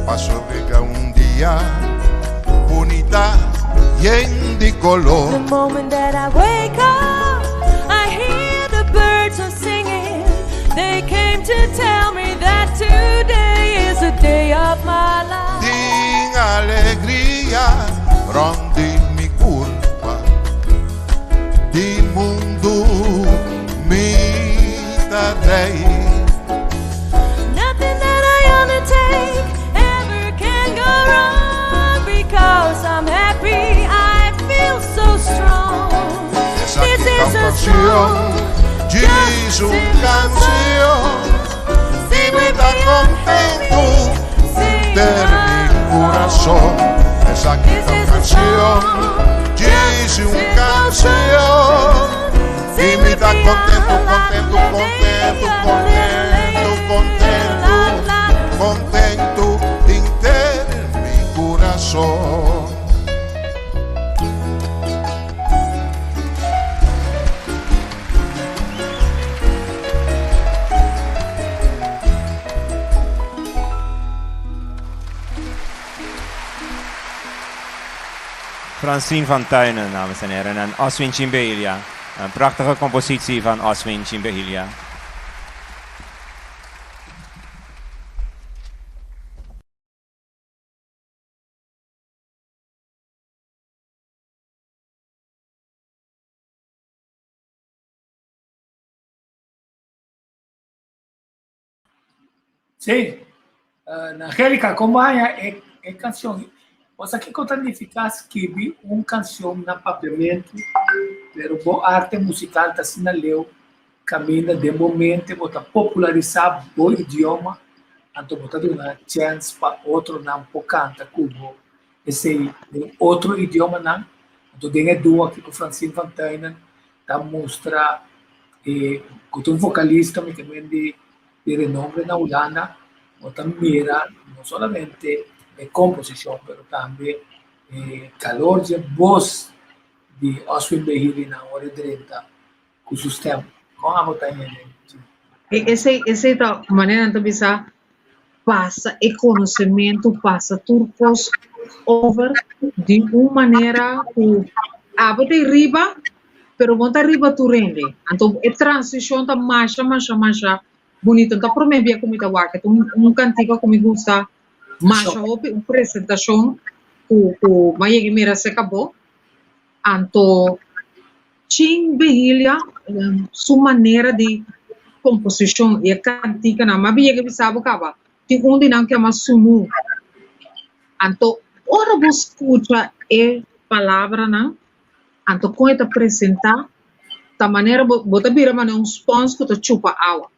pa sobrega un dia bunita yen di color. The moment that I wake up, I hear the birds are singing. They came to tell me that today is a day of my life. Tin alegria rònt di mi kurpa, di mundu mi ta rei. Nothing that I undertake ever can go wrong because I'm happy. I feel so strong. Esaki This ta is un a kansion, song. djis Just un sing a kansion. song. I Sing mi with ta me, I'm kontentu happy. Sing den mi a kurason. song. Esaki This ta un is a kansion, song. djis Just un sing a kansion. song. I Sing mi with ta me, kontentu, la kontentu, la kontentu, la kontentu, kontentu, la la. kontentu den mi kurason. Francine van Tuinen, dames en heren, en Oswin Chimbelia. Een prachtige compositie van Oswin Chimbelia. Sí. Angélica, kon bo a haña e e kanshon? Bo sa kiko ta nifiká skibi un kanshon na papiamentu, pero bo arte musikal ta asina leu kaminda den bo mente bo ta popularisá bo idioma, anto bo ta duna chèns pa otronan por kanta ku bo esei den otro idiomanan. Anto den e duo aki ku Francine van Tuinen ta mustra e ku ta un vokalista mi ta men di di renombre na Hulanda, bo ta mira no solamente e komposishon pero tambe e kalor dje bos di Oswin Behili na ora e drenta ku su stèm. Kon abo ta hende? E esei esei ta manera nan ta bisa pasa e konosementu, pasa tur kos over di un manera ku abo ta e riba pero bo ta riba tur hende. Anto e transishon ta masha masha masha bunito. Ta prome bia ku mi ta wak. Ta un un kantika ku mi gusta masha hopi, un presentashon ku ku mi a yega mira serka bo. Anto Chin Behilia su manera di komposishon i e kantikanan, mi a bin yega bisa bo kaba, tin un di nan ku yama Sunu. Anto ora bo skucha e palabranan, Anto kon e ta presentá ta manera bo bo ta bira manera un spons ku ta chupa awa.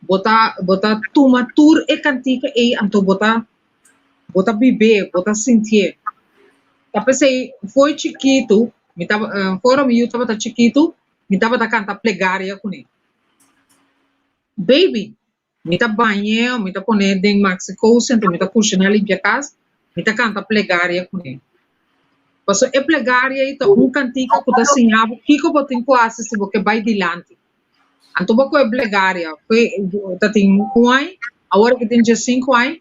Bo ta bo ta tuma tur e kantika ei anto bo ta bo ta bib'é, bo ta sintié. Ta p'esei fo'i chikitu mi taba ora mi yu tabata chikitu mi tabata kanta plegaria kuné. Baby, Mi ta bañ'é o mi ta pon'é den maxi kousi anto mi ta kushiná limpia kas, mi ta kanta plegaria kuné. Pasobra e plegaria ei ta un kantika ku ta siña bo kiko bo tin ku hasi si bo ke bai dilanti. Anto bo ku e plegaria, ta tin un aña, awor ki tin diesinku aña,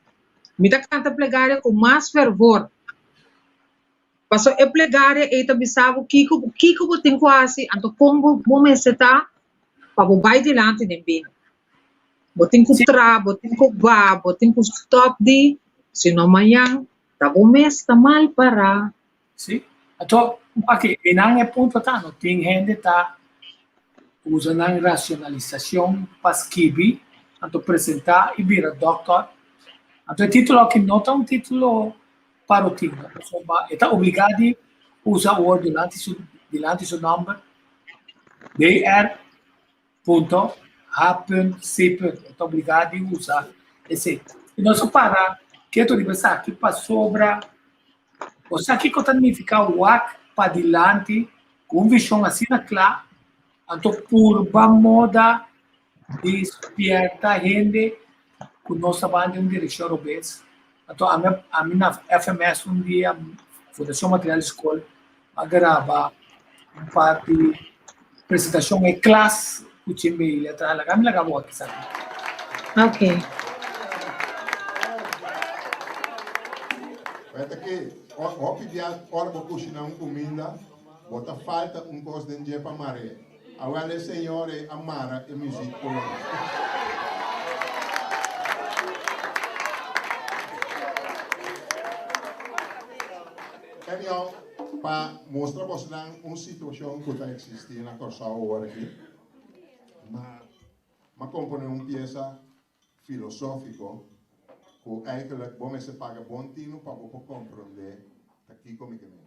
mi ta kanta plegaria ku mas fervor. Pasobra e plegaria ei ta bisa bo kiko kiko bo tin ku hasi, anto kon bo bo mester ta pa bo bai dilanti den bida. Bo tin ku tra, bo tin ku ba, bo tin ku stòp di, sino mañan ta bo mes ta mal pará. Sí. Anto, aki, einan e punto ta, no tin hende ta usa nan racionalisacion pa skibi, anto presenta y bira doctor. Anto e titulo aki no ta un titulo parotin, pasobra e ta obliga di usa awor dilanti su, dilanti su nomber, DR. Punto, H punt, C punt. E ta obligá di usa esei. I nos a para ketu riba esaki pasobra bo sa kiko ta nifiká wak padilanti ku un vishon asina kla, anto purba moda di spièrta hende ku nos ta ban den un direkshon robes. Anto ami ami na FMS un dia, Fundashon Material di Skol, a graba un par di presentashon e klas ku Chimbeili a traha. Laga mi laga bo aki sa. Ok. Weta ke hopi bia ora bo kushina un kuminda, bo ta falta un kos den dje pa mar'é. Awel e señor ei a mara e muziek ku nos. Anyhow, pa mustra bosnan un situashon ku ta eksistí na Kòrsou awor aki, ma m'a komponé un piesa filosófiko ku eigenlijk bo mester paga bon tinu pa bo por komprondé ta kiko mi ke menta.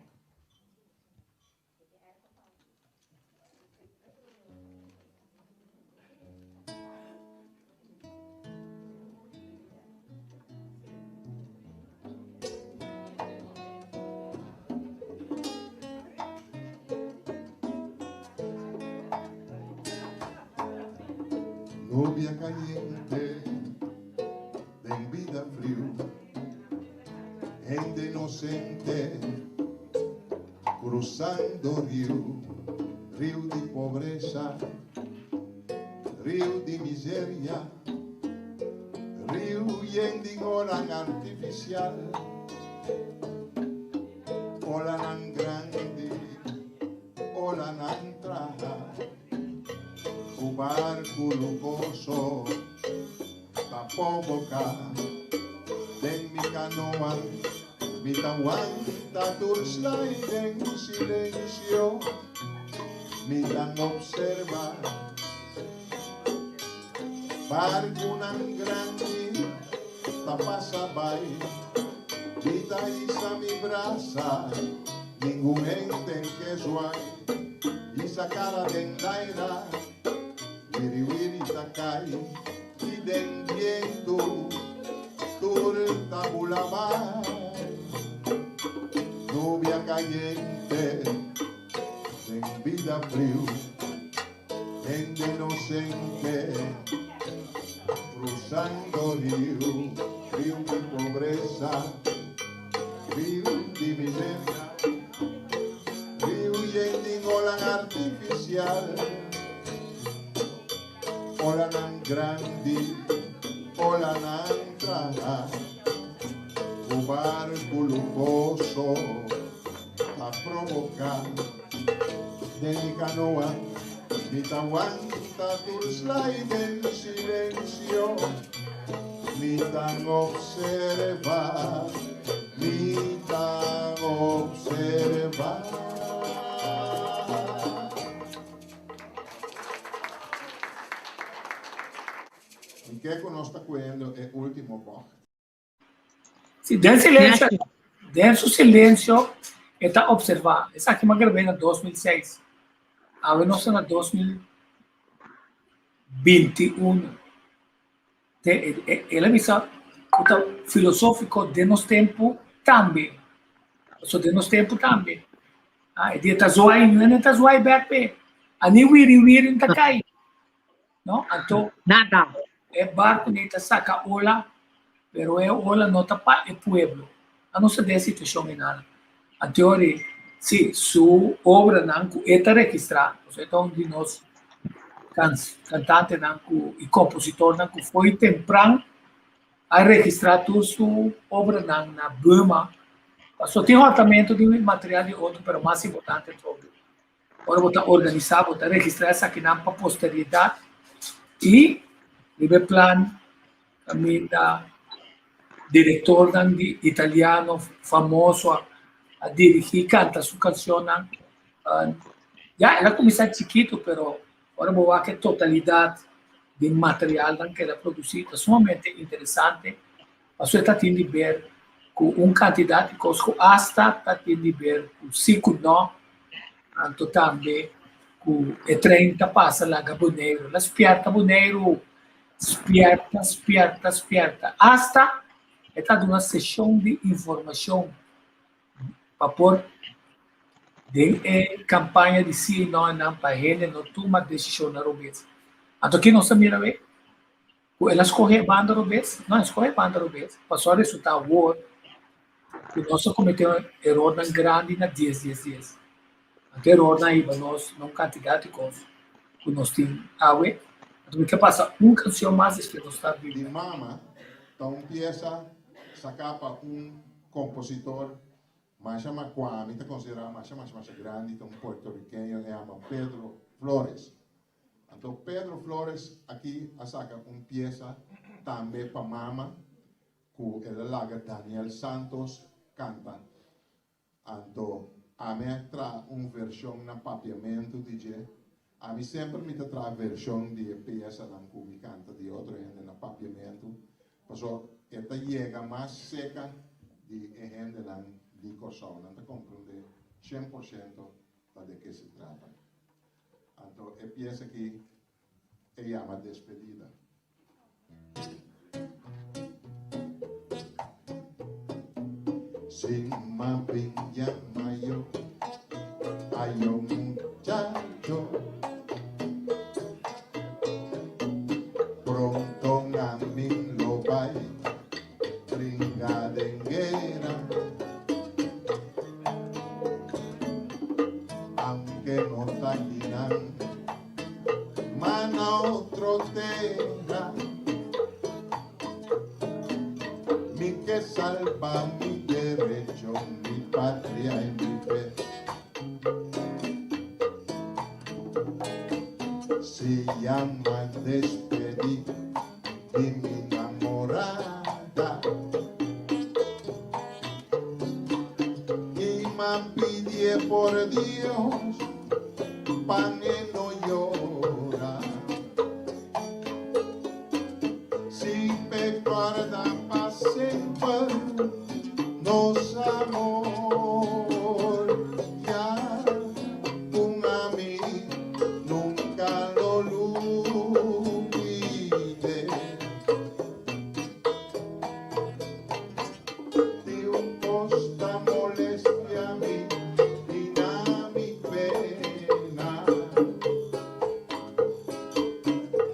Nubia caliente den bida friu, hende inocente cruzando riu, riu di pobreza, riu di miseria, riu yen di goran artificial, olanan grandi, olanan traha, ku barku lujoso ta provoká. Den mi kanoa mi ta wanta tur slai den silensio mi ta observá. Barkunan grandi ta pasa bai, mi ta hisa mi brasa, ningun hende ke zwai. Hisa kara den laira, wiri wiri ta kai. I den bientu tur ta bula bai. Nubia kayente den bida friu, hende inosente krusando riu, riu di pobresa, riu di miseria, riu yen di golan artifisial. Olanan grandi, olanan traha, ku barku lujoso ta provoká. Den mi kanoa mi ta wanta tur slai den silensio, mi ta observá, mi ta observá. Mi ke ku nos ta kuendo e último bògt. Si, den silensio, den su silensio e ta observá. Esaki mi a grab'é na 2006. Awe nos ta na 2021. Te, el a bisa ku ta filosófiko den nos tempu tambe. Pasobra den nos tempu tambe. Ah, e dia ta zwaai, nu e ta zwaai bek p'e. Ani wiri wiri ta kai. No? Anto, Nada. e barco ni ta saca ola, pero e ola no ta pa e pueblo. A nos ta den situacion e nada. Anto, si, su obranan cu e ta registra, pasobra e ta un di nos cantantenan cu y compositornan cu foi tempran a registra tur su obranan na Buma. Pasobra tin hortamento di material di otro, pero mas importante trobe. Ora bo ta organisa, bo ta registra esakinan pa posteridad y riba e plan caminda directornan di italiano famoso a dirigi canta su cancionnan. Ya el a cuminsa chikito pero ora bo wak e totalidad di materialnan cu el a produci ta sumamente interesante pasobra e ta tin di ber cu un cantidad di cos cu hasta ta tin di ber cu si cu no, anto tambe cu e trein ta pasa laga Boneiru. La spierta Boneiru! Spierta, spierta, spierta! Hasta e ta duna sesion di informacion pa por den e campaña di si y no nan pa hende no tuma decisionnan robes. Anto ki nos ta mira awe? Ku el a skohe e banda robes? No, el skohe e banda robes. Pasobra a resultá awor ku nos a kometé un erornan grandi na dies dies dies. Anto e erornan a hiba nos na un kantidat di kos ku nos tin awe. Anto mi ke pasa un kanshon mas despues nos ta Di Mama ta un piesa saká pa un kompositor masha ma kua mi ta konsiderá masha masha masha grandi, ta un puertorikeño, e yama Pedro Flores. Anto Pedro Flores aki a saka un piesa tambe pa mama ku el a laga Daniel Santos kanta. Anto ami a traha un vershon na papiamentu di dje. Ami semper mi ta traha vershon di e piesanan ku mi kanta di otro hende na papiamentu, paso e ta yega mas seka di e hendenan di Kòrsou. Nan ta komprondé 100% ta de ke se trata. Anto e piesa aki e yama Despedida. Sin mapin llama yo, ayo muchacho. Pronto ngamin lo bay, bringa den guera. Aunque no taquinan, mana otro tera. Mi que salva mi derecho, mi patria y mi fe. Si llama despedí de mi enamorada y me pide por Dios pa' que no llora. Si me guarda pa' siempre nos amor ya un a mí nunca lo olvide. Di un costa molestia mi y na mi pena.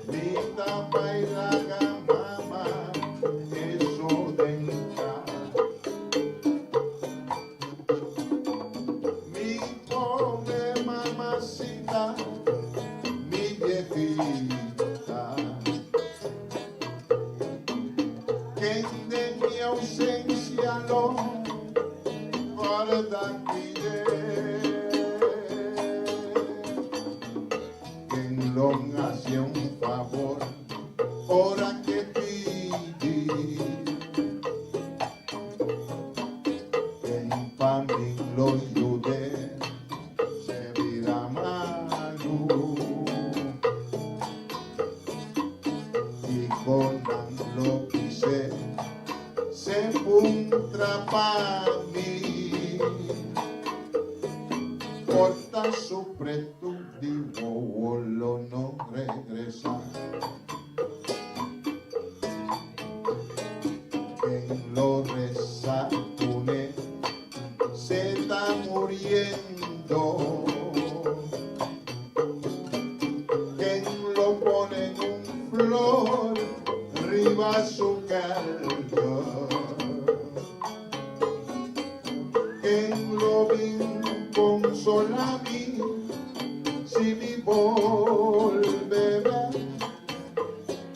Mi ta bailaga mama eso denka. Mi pobre mamacita, mi viejita. Quien de mi ausencia lo guarda cuide. Quien lo hace un favor, ora que pide. Quien pa' mí lo ayude, se vira malo. Y con lo quise, se puntra pa' mí. Corta su preto di lo no regresa. En lo reza une, se está muriendo. Quien lo pone en un flor, riba su caldo. Quien lo vin consola a mí, si mi volverá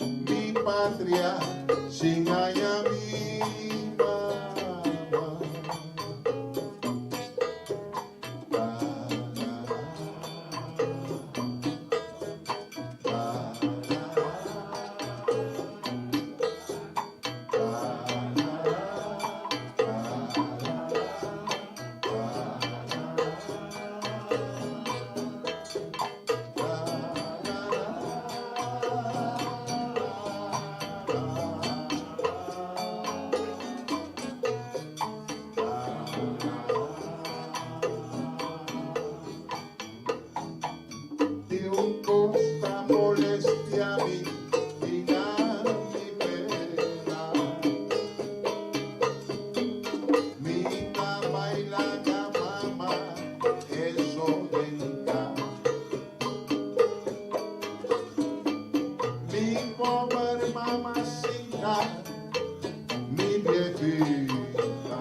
mi patria sin haya mi mamá. La, la, la, la, Di un costa molestia mi y na mi pena. Mi ta bailaga mama, eso denka. Mi pobre mamacita, mi viejita.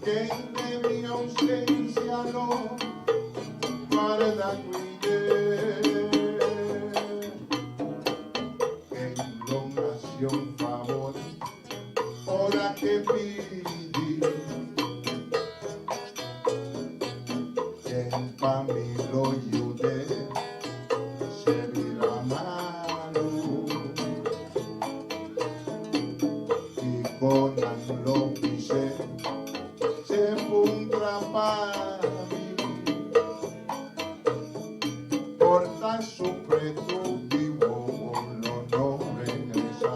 Que de mi ausencia lo guarda cuide. En lo hace un favor, ora que pidi. En pa' mí lo ayude, se vira malo. Y con lo pise, puntra pa mi. Porta su pretu di wowo lo no regresá.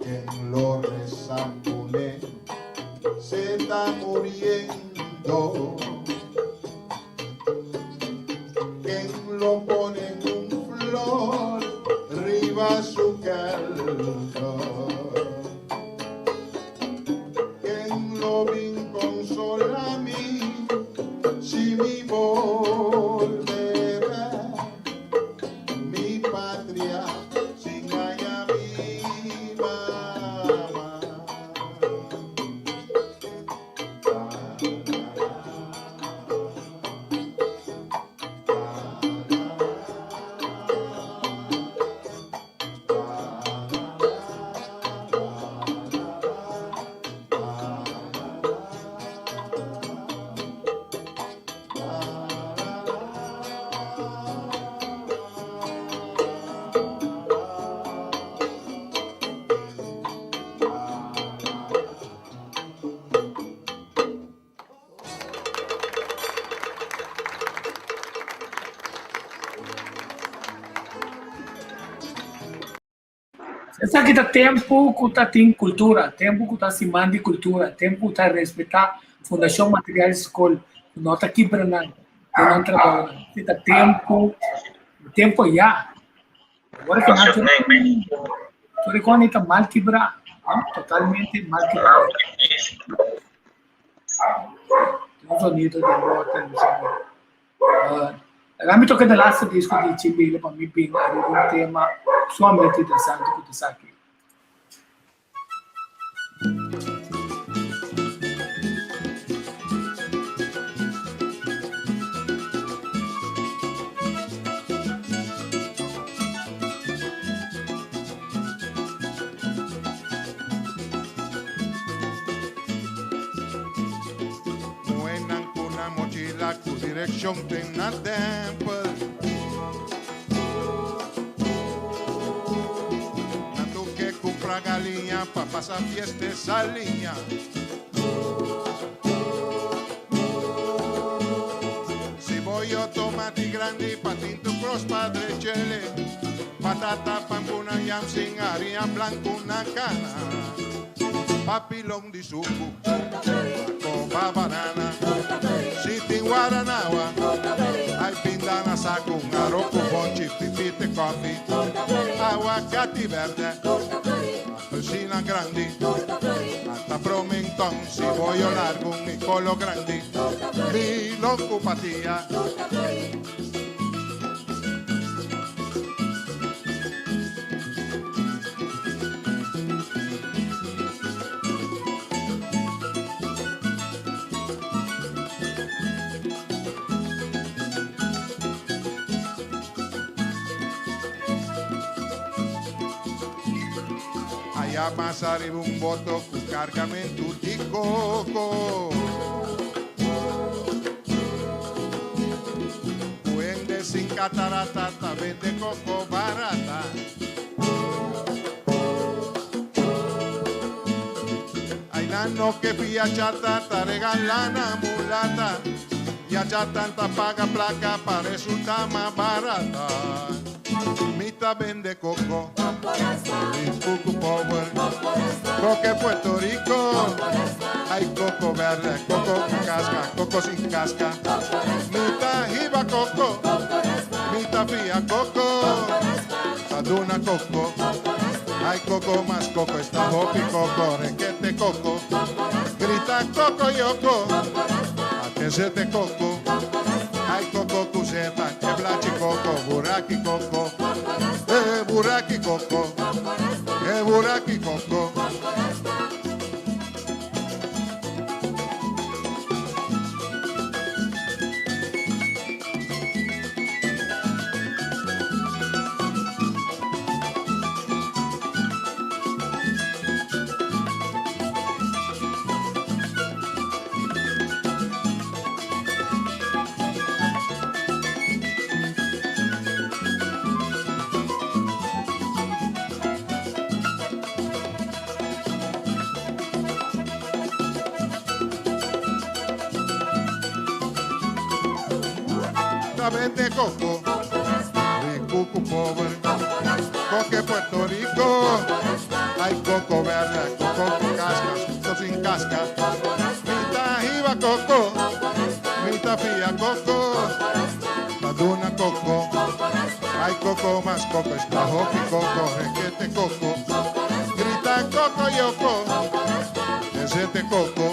Ken lo resa kuné se ta muriendo. Ken lo pone un flor riba su kelder. Ken lo bin konsolá mi si mi bolbe bèk mi patria sin haña mi mama. Esaki ta tempu ku ta tin kultura, tempu ku ta siman di kultura, tempu ku ta respetá Fundashon Material di Skol, ku no ta kibra nan den nan trabounan. Esaki ta tempu, tempu ya. Awor ku nan tur e kos ta mal kibrá, no? Totalmente mal kibrá. Un sonido di bo televishon. Laga mi toca de laatste disco di Chimbele pa mi bin ariba un tema sumamente interesante cu ta esaki. Muhénan ku nan mochila ku direkshon te na tèmpel. Nan tur ke kumpra galiña pa pasa fiesta e saliña. Siboyo, tomati grandi, patintu kros pa drechele. Patata, pan ku nan yam sin haria blanku na kana. Papilon di suku, koba banana. Si tin guaranawa, ay pinda na saku, un aro ku bonchi, pipite kofi. Aguacati berde, apelsina grandi. Ata promenton, siboyo largu, mi kolo grandi. Milon ku patia. Allá mas arriba un boto cu cargamento di coco. Cu hende sin catarata ta vende coco barata. Ay nan no ke fia chata ta regala na mulata. Y a chata ta paga placa pa resulta mas barata. Mita vende coco, y cucu power, coque Puerto Rico. Hay coco verde, coco con casca, coco sin casca. Mita jiba coco, mita fía coco, aduna coco. Hay coco más coco, está hopi coco, requete coco. Grita coco yoko, atenzete coco. Hay coco cuseta, queblachi coco, buraki coco. Buraki coco, buraki coco. Ta bende koko, Riku ku pober, Koke Puerto Rico, Ay koko berde, koko ku kaska, koko sin kaska, Mi ta hiba koko, mi ta fia koko, Ta duna koko, Ay koko mas koko, esta hopi koko, rekete koko, Grita koko yoko, Desete koko,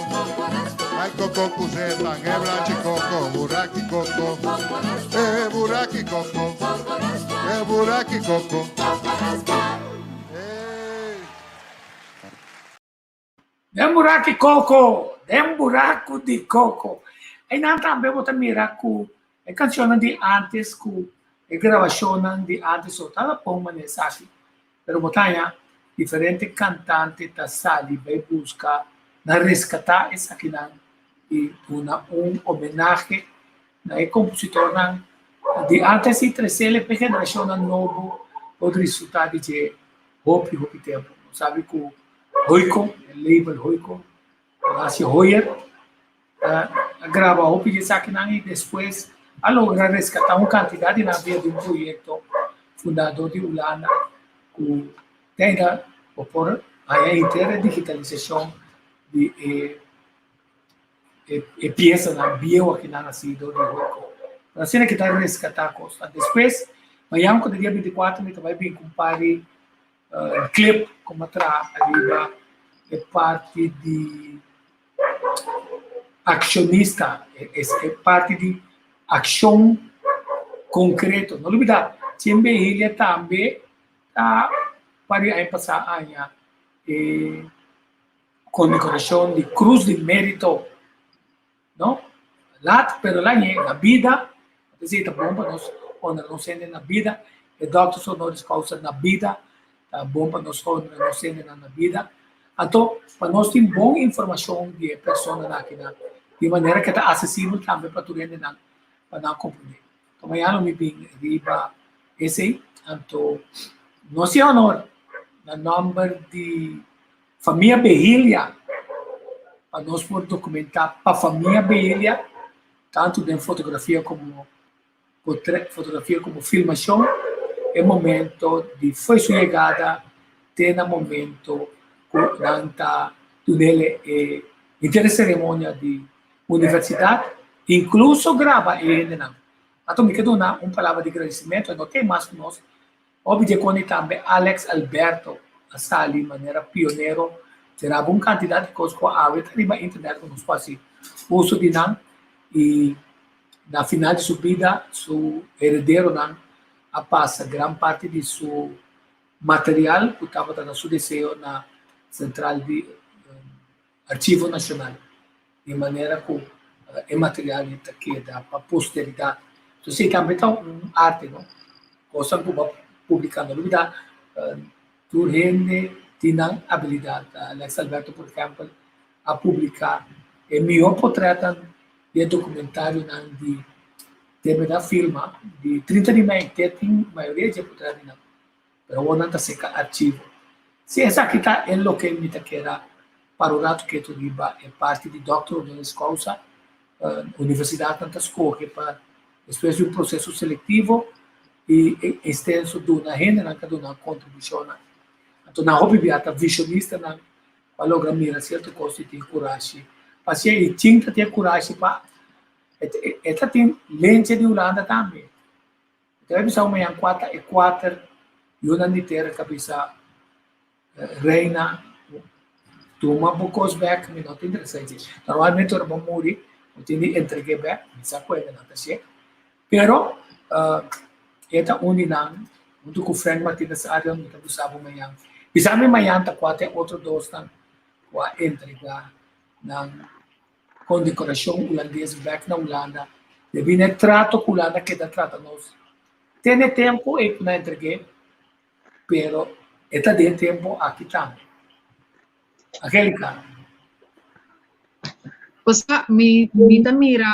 Ay koko ku zeta, ngeblachi koko, buraki koko, eh buraki koko, eh buraki koko. Eh. Den buraki koko, den buraku di koko. Einan tambe bo ta mira ku e kanshonnan di antes ku e grabashonnan di antes so ta pon manera esaki. Pero bo ta haña diferente kantante ta sali bai buska na reskatá esakinan i duna un homenahe na e kompositornan di antes i tresele pa e generashonnan nobo por disfrutá di dje hopi hopi tempu. Nos sabi ku Hoyco, e label Hoyco, Horacio Hoyer a graba hopi di esakinan i despues a logra reskatá un kantidat di nan via di un proyekto fundá dor di Hulanda ku te ainda bo por haña henter e digitalisashon di e e piesanan bieu akinan hasi dor di Hoyco. Pero asina ki ta reskatá kosnan. Despues, mañana ku ta dia bintikuater mi ta bai bin ku un par di clip ku a traha ariba e parti di akshonista, e parti di akshon konkreto. No lubida, Chin Behilia tambe ta pari aña pasá aña e kondekorashon di Krus di Mérito. No? Lat, pero la ñe na bida, esei ta bon pa nos honra nos hende na bida. E doctors honoris causa na bida, ta bon pa nos honra nos hendenan na bida. Anto, pa nos tin bon informashon di e personanan akinan, di manera ke ta asesibel tambe pa tur hendenan pa nan komprendé. Anto mañana lo mi bin riba esei. Anto, nos tin honor na nòmber di Famia Behilia, pa nos por dokumentá pa famia Behilia, tantu den fotografia komo fotografia komo filmashon, e momento di fo'i su yegada te na momento ku nan ta dun'el e henter e seremonia di universidat, inkluso graba e hendenan. Anto mi ke duna un palabra di gradisimentu, e no tin mas ku nos, Hopi dje koni tambe Alex Alberto a sali manera pionero será un kantidat di kos ku awe ta riba internet ku nos por hasi uso di nan i na final di su bida su herederonan a pasa gran parti di su material ku tabata na su deseo na sentral di Archivo Nashonal di manera ku e material ta keda pa posteridat. Entonces esei tambe ta un arte no, kosnan ku bo a publiká. No lubidá tur hende tin nan abilidat. Alex Alberto por ehèmpel a publiká e mihó potrètnan di e dokumentarionan di tema da filma di trinta di mei te tin mayoria di e potrètnan. Pero awor nan ta seka archivo. Si esaki ta e loke mi ta keda para un ratu ketu riba e parti di Doctor Honoris Causa, universidatnan ta skohe pa despues di un proseso selektivo i ekstenso duna hendenan ka duna kontribushonnan. Anto nan hopi bia ta visionistanan ku a logra mira sierto kos i tin kurashi pa hasié i chin ta tin e kurashi pa e ta tin lencha di Hulanda tambe. Ta bai bisa mañan kua ta e kuater yunan di tera ka bisa Reina, tuma bo kos bek, mi no ta interesá dje. Normalmente ora bo muri, bo tin di entreg'é bek, mi sa ku hende nan ta hasié. Pero e ta un di nan, huntu ku Frank Martinez Arion, mi ta bisa bo mañan. Bisa mi mañan ta kua ta e otro dosnan ku a entregá nan kondekorashon hulandes bek na Hulanda debí na e trato ku Hulanda keda trata nos te na e tempu ei ku nan entreg'é, pero e ta den tempu aki tambe. Angelica. Osea, mi mi ta mira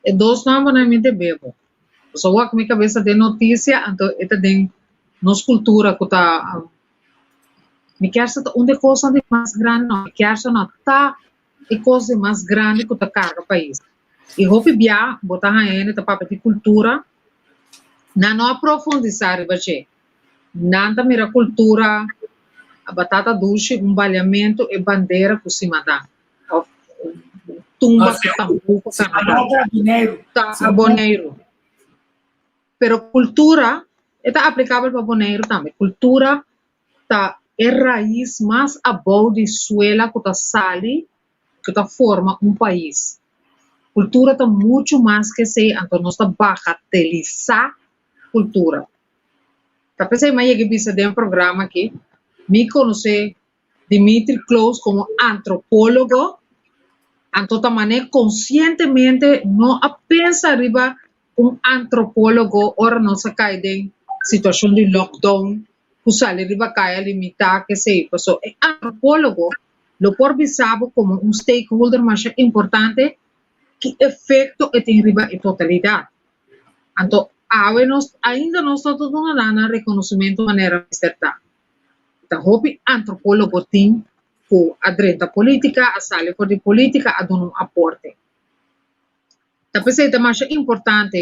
e dos nòmbernan mi debe bo. Pasobra wak mi kabesa den notisia anto e ta den nos kultura ku ta Mi kier sa ta un di e kosnan di mas grandi no, mi kier sa no ta e kos di mas grandi ku ta karga pais. I hopi bia bo ta haña hende ta papia di kultura, nan no a profundisá riba dje. Nan ta mira kultura a batata dushi, un baliamentu, e bandera ku simadan òf tumba ku tambú ku karnaval. Ta Boneiru. Pero kultura e ta aplikabel pa Boneiru tambe. Kultura ta e rais mas abou di suela ku ta sali ku ta forma un pais. Kultura ta muchu mas ke esei, anto nos ta bagatelisá kultura. Ta p'esei mi a yega bisa den e programa aki, mi konosé Dimitri Kloos komo antropólogo, anto ta manera konsientemente no a pensa riba un antropólogo ora nos a kai den situashon di lockdown ku sali riba kaya limitá kesei. Pasobra e antropólogo lo por bisa bo komo un stakeholder masha importante ki efekto e tin riba e totalidat. Anto awe nos ainda nos no ta duna nan nan rekonosementu manera mester ta. Ta hopi antropólogo tin ku a drenta polítika, a sali for di polítika, a duna un aporte. Ta p'esei ta masha importante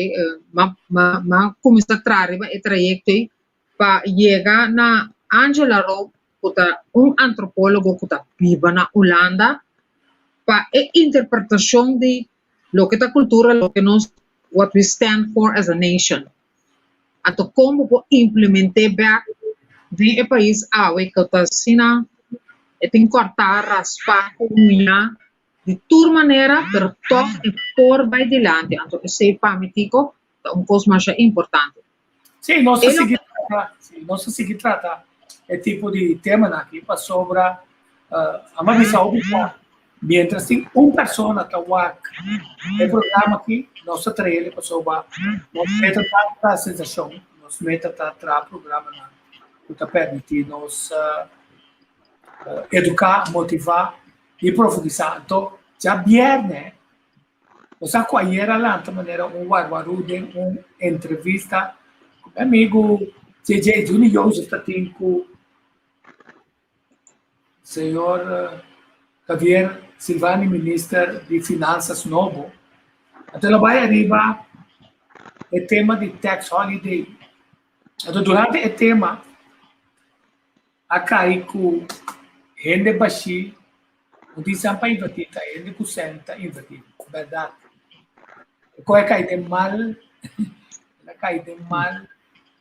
m'a kuminsá traha riba e trayekto ei pa yega na Angela Roop ku ta un antropólogo ku ta biba na Hulanda pa e interpretashon di loke ta kultura, loke nos, what we stand for as a nation. Anto kon bo por implement'é bèk den e pais awe ku ta asina e tin kòrtá, raspá, huñá. Di tur manera, pero tòg e por bai dilanti. Anto esei pa mi, Tico, ta un kos masha importante. Sí, nos ta sigui trata, sí, nos ta sigui trata e tipo di temanan aki pasobra amo a bisa hopi bia, mientras tin un persona ta wak e programa aki, nos ta trael pasobra nos meta ta traha sensashon, nos meta ta traha programanan ku ta permití nos eduká, motivá i profundisá. Anto, djabièrnè, bo sa ku ayer a lanta manera un warwarú den un entrevista ku mi amigu JJ, Juni Jozef, ta tin ku señor Javier Silvani, minister di Finansas nobo. Anto el a bai ariba e tema di tax holiday. Anto durante e tema A kai ku hende bashí, no tin sèn pa invertí, ta hende ku sèn ta invertí, bèrdat. E kos a kai den mal, el a kai den mal,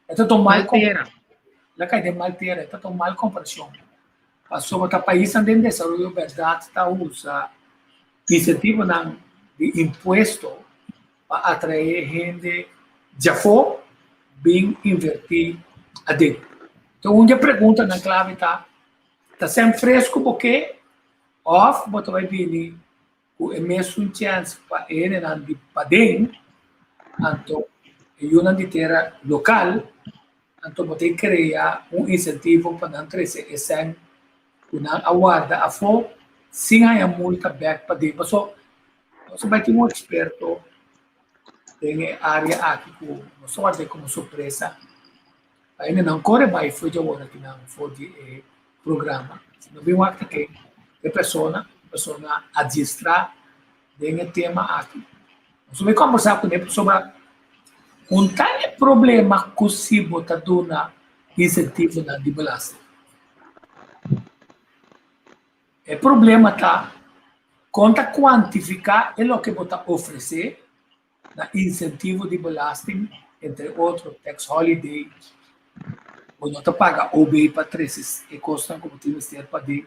e ta tuma mal tera, el a kai den mal tera, e ta tuma mal komparashon. Pasobra ta paisnan den desaroyo bèrdat ta usa insentivonan di impuesto pa atraé hende djafó bin invertí aden. Enton un di e preguntanan klave ta, ta sèn fresku bo ke òf bo ta bai bini ku e mesun chèns pa e hendenan di paden, anto e yunan di tera lokal, anto bo ta krea un insentivo pa nan trese e sèn ku nan a warda afó sin haña multa bèk paden. Paso nos a bai tin un eksperto den e área aki ku nos a ward'é komo sorpresa. Ainda nan kore bai for di awor aki nan for di e programa. Si no bin wak ta ken e persona, persona adiestrá den e tema aki. Nos a bai kombersá kuné pasobra un ta e problema ku si bo ta duna insentivonan di belasting. E problema ta kon ta kuantifiká e loke bo ta ofresé na insentivo di belasting, entre otro tax holiday, bo no ta paga OB pa trese e kosnan ku bo tin mester pa den.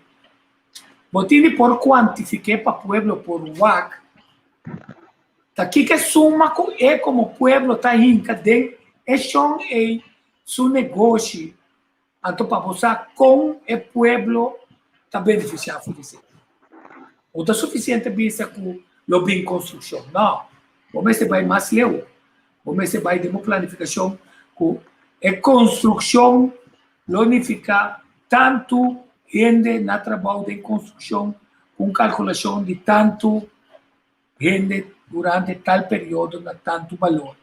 Bo tin di por kuantifiké pa pueblo por wak ta kiko e suma ku e komo pueblo ta hinka den e shon ei su negoshi. Anto pa bo sa kon e pueblo ta benefisiá for di esei. No ta sufisiente bisa ku lo bin konstrukshon. No, bo mester bai mas leu. Bo mester bai den bo planifikashon ku e konstrukshon lo nifiká tantu hende na trabou den konstrukshon ku un kalkulashon di tantu hende durante tal periodo na tantu balor.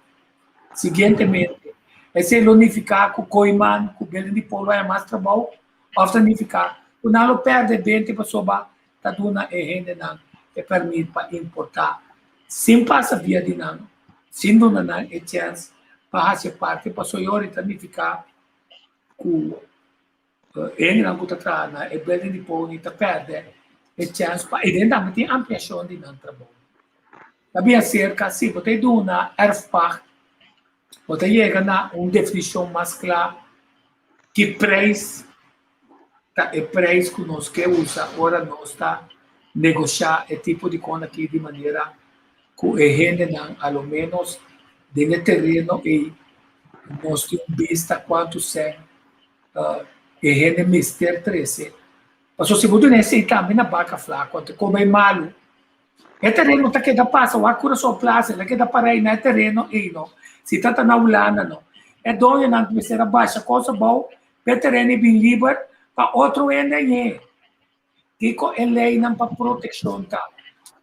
Siguientemente, esei lo nifiká ku Kooiman ku Building di Polo haña mas trabou òf ta nifiká ku nan lo pèrdè bente pasobra ta duna e hendenan e pèrmit pa importá. Sin pasa via di nan, sin duna nan e chèns pa hasi parti, pasobra yori ta nifiká ku hendenan ku ta traha na e building di Pony ta pèrdè e chèns pa i den tambe tin ampliashon di nan trabou. Ta bin aserka si bo ta duna erfpacht bo ta yega na un definishon mas kla ki preis ta e preis ku nos ke usa ora nos ta negoshá e tipo di kon aki di manera ku e hendenan a lo ménos den e tereno ei nos tin un bista kuantu sèn e hende mester trese. Pasobra si bo duna esei tambe na baka flaku anto koba e malu. E tereno ta keda pasa wak Curaçao Plaza, el a keda para ei na e tereno ei no. Si ta ta na Hulanda no. E doñonan mester a basha kos abou pa e tereno ei bin liber pa otro hende añ'e. Kiko e leinan pa protekshon ta?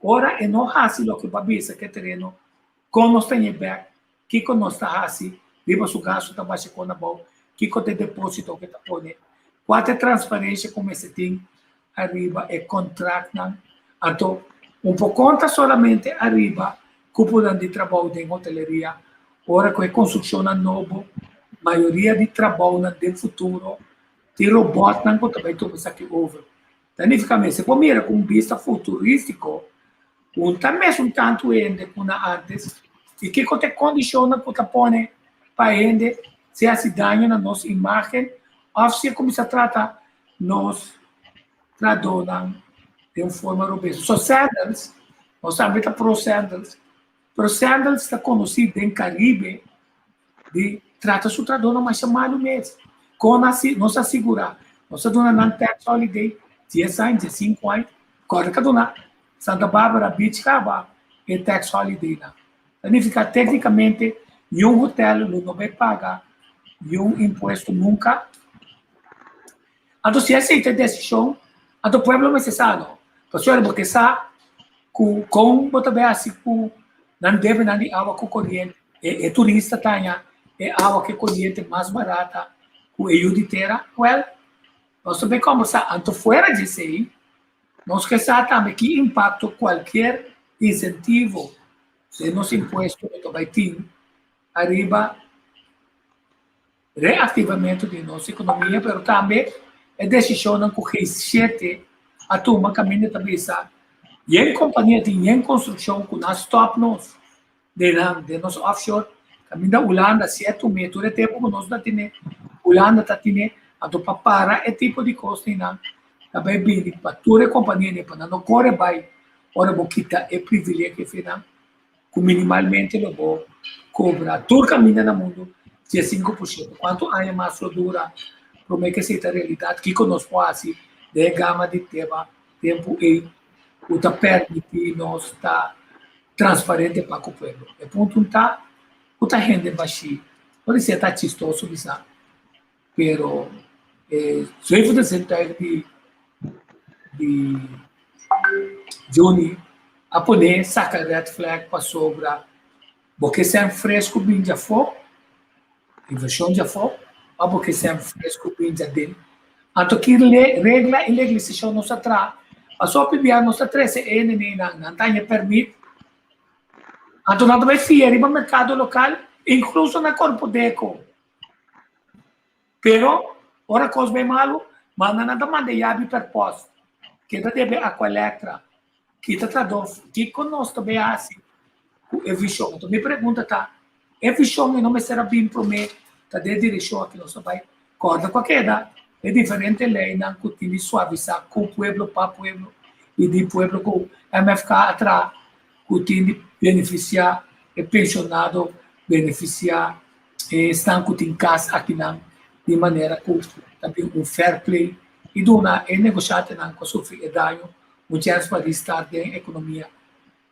Ora e no hasi loke bo a bisa ku e tereno, kon nos ta ñe bèk? Kiko nos ta hasi riba su gastu ta basha kon abou? Kiko ta e deposito ku e ta pone? Kua ta e transparensia ku mester tin ariba e kontraktnan? Anto, un por konta solamente ariba kuponan di trabou den hoteleria ora ku e konstrukshonnan nobo, mayoria di trabounan den futuro tin robòtnan ku ta bai tuma esaki over. Ta nifiká mester por mira ku un bista futurístiko Un ta mesun tantu hende ku na ántes? I kiko ta e kondishonnan ku ta pone pa hende si hasi daño na nos imágen òf si e kuminsá trata nos trahadónan den un forma robes? So Sandals, nos tambe ta pro Sandals, pero Sandals ta konosí den Karibe di trata su trahadónan masha malu mes. Kon nos a sigurá? Nos a duna nan tax holiday dies aña, diesinku aña, kòrda ka duna Santa Barbara Beach kaba e tax holiday nan. Ta nifica tecnicamente niun hotel lo no bay paga niun impuesto nunca. Anto si esey ta e decision, anto pueblo mester sa no. Pasobra bo ke sa cu con bo ta bay haci cu nan debenan di awa cu coriente. E turista ta haña e awa cu e coriente mas barata cu e yu di tera. Well, nos ta bay combersa. Anto fuera di esey, Nos ke sa tambe ki impakto kualkier insentivo den nos impuesto lo ta bai tin ariba reaktivamentu di nos ekonomia, pero tambe e desishonnan ku G7 a tuma kaminda ta bisa yen kompania tin yen konstrukshon ku nan stòp nos den nan den nos offshore kaminda Hulanda si a tum'é tur e tempu ku nos ta tene Hulanda ta tene anto pa para e tipo di kos nan ta bai bini pa tur e kompania pa nan no kore bai ora bo kita e privilegio fi nan ku minimalmente lo bo kobra tur kaminda na mundu 15%. Kuantu aña mas lo dura promé ku esei ta realidat? Kiko nos por hasi den e gama di tema tempu ei ku ta permití nos ta transparente pa ku pueblo. E punto un ta ku ta hende bashí. No di ser ta chistoso bisa, pero e zevende zintuig di di Juni a pone saka red flag pasobra bo ke sèn fresku bin djafó, invershon djafó, òf bo ke sèn fresku bin djaden. Anto ki regla i legalisashon nos a traha? Pasobra hopi bia nos ta trese e hendenan, nan ta haña pèrmit, anto nan ta bai fia riba merkado lokal, inkluso na Korpodeko. Pero ora kos bai malu, manda nan ta manda e yabi per pòst. Ke ta debe Aqualectra? Kita trahador? Kiko nos ta bai hasi ku e vishon? Anto mi pregunta ta, e vishon e no mester a bin promé ta den e direkshon aki nos ta bai? Kòrda ku a keda e diferente leinan ku tin di suavisá ku pueblo, pa pueblo i di pueblo ku MFK a traha ku tin di benefisiá e penshonado, benefisiá e esnan ku tin kas akinan di manera ku ta bin un fair play i duna e negoshantenan ku a sufri e daño un chèns pa restart den ekonomia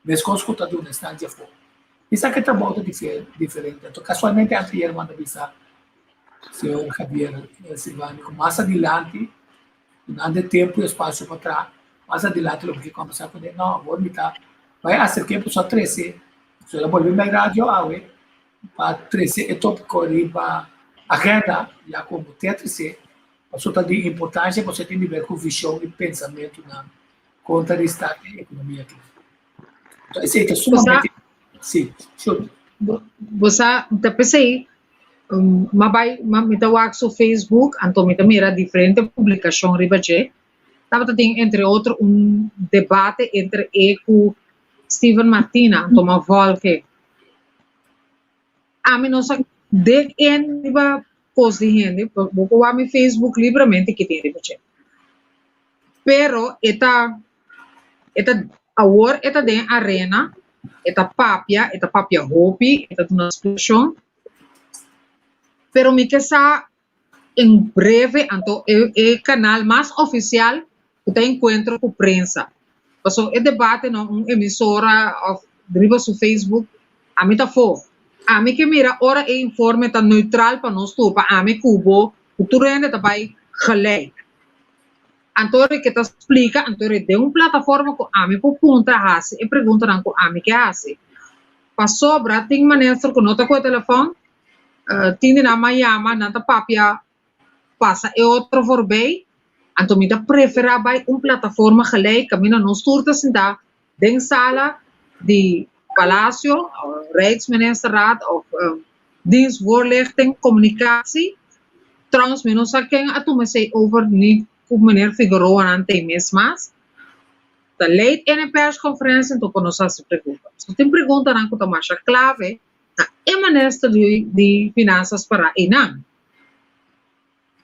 meskos ku ta duna esnan dje afó. Esaki e trabou ta diferente. Anto kasualmente anteayer manda bisa señor Javier Silvani ku mas adilanti Dunante tempu i espasio pa traha, mas adilanti lo bo ke kombersá kuné. No, awor mi ta bai aserk'é pasobra a trese, so el a bolbe bai radio awe pa trese e tópiko riba agenda, ya ku bo te a tres'é, pasobra ta di importansia pasobra e tin di ber ku vishon i pensamentunan kontra di start e ekonomia aki. Anto esei ta sumamente Sí, shoot. Bo sa, ta p'esei m'a bai, mi ta wak su Facebook, anto mi ta mira diferente publikashon riba dje. Tabata tin entre otro un debate entre e ku Steven Martina, anto m'a vòlg'e. Ami no sa den en riba kos di hende, bo por wak mi Facebook libremente ki tin riba dje. Pero e ta e ta awor e ta den arena, e ta papia, e ta papia hopi, e ta duna splikashon. Pero mi ke sa en breve anto e e kanal mas ofisial ku ta enkuentro ku prensa. Pasobra e debate na un emisora òf riba su Facebook ami ta afó. Ami ke mira ora e informe ta neutral pa nos tur, pa ami ku bo, ku tur hende ta bai gelijk. Anto e ke ta splika, anto e den un plataforma ku ami por puntra hasi e preguntanan ku ami ke hasi. Pasobra tin minister ku no ta kohe telefòn, tin di nan a yama, nan ta papia pasa e otro voorbij, anto mi ta preferá bai un plataforma gelijk kaminda nos tur ta sintá den sala di Palacio, Rijksministerraad of Dienst Voorlichting Communicatie. Trouwens mi no sa ken a tuma esei over ni ku meneer Figueroa nan t'ei mes mas. Ta leid en e persconferencia anto pa nos hasi pregunta. So tin preguntanan ku ta masha clave na e minister di di Finanzas para einan.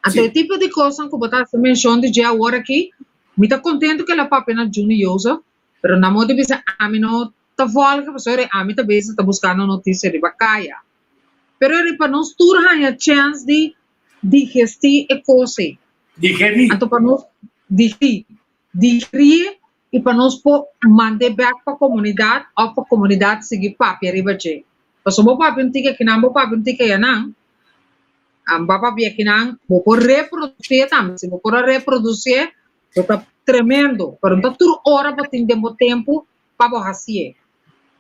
Anto e tipo di kosnan ku bo ta hasi menshon di dje awor aki, mi ta kontentu ku el a papia na Juni Jozef, pero na modo di bisa ami no ta vòlge pasobra ami ta bezig ta buskando notisia riba kaya. Pero eri pa nos tur haña chèns di digestí e kos ei. Digerí. Anto pa nos digerí, digerí i pa nos por mand'é bèk pa komunidat òf pa komunidat sigui papia riba dje. Pasobra bo papia un tiki akinan, bo papia un tiki ayanan, bo papia akinan, bo por reprodusié tambe. Si bo por a reprodusié, bo ta tremendo, pero no ta tur ora bo tin den bo tempu pa bo hasié.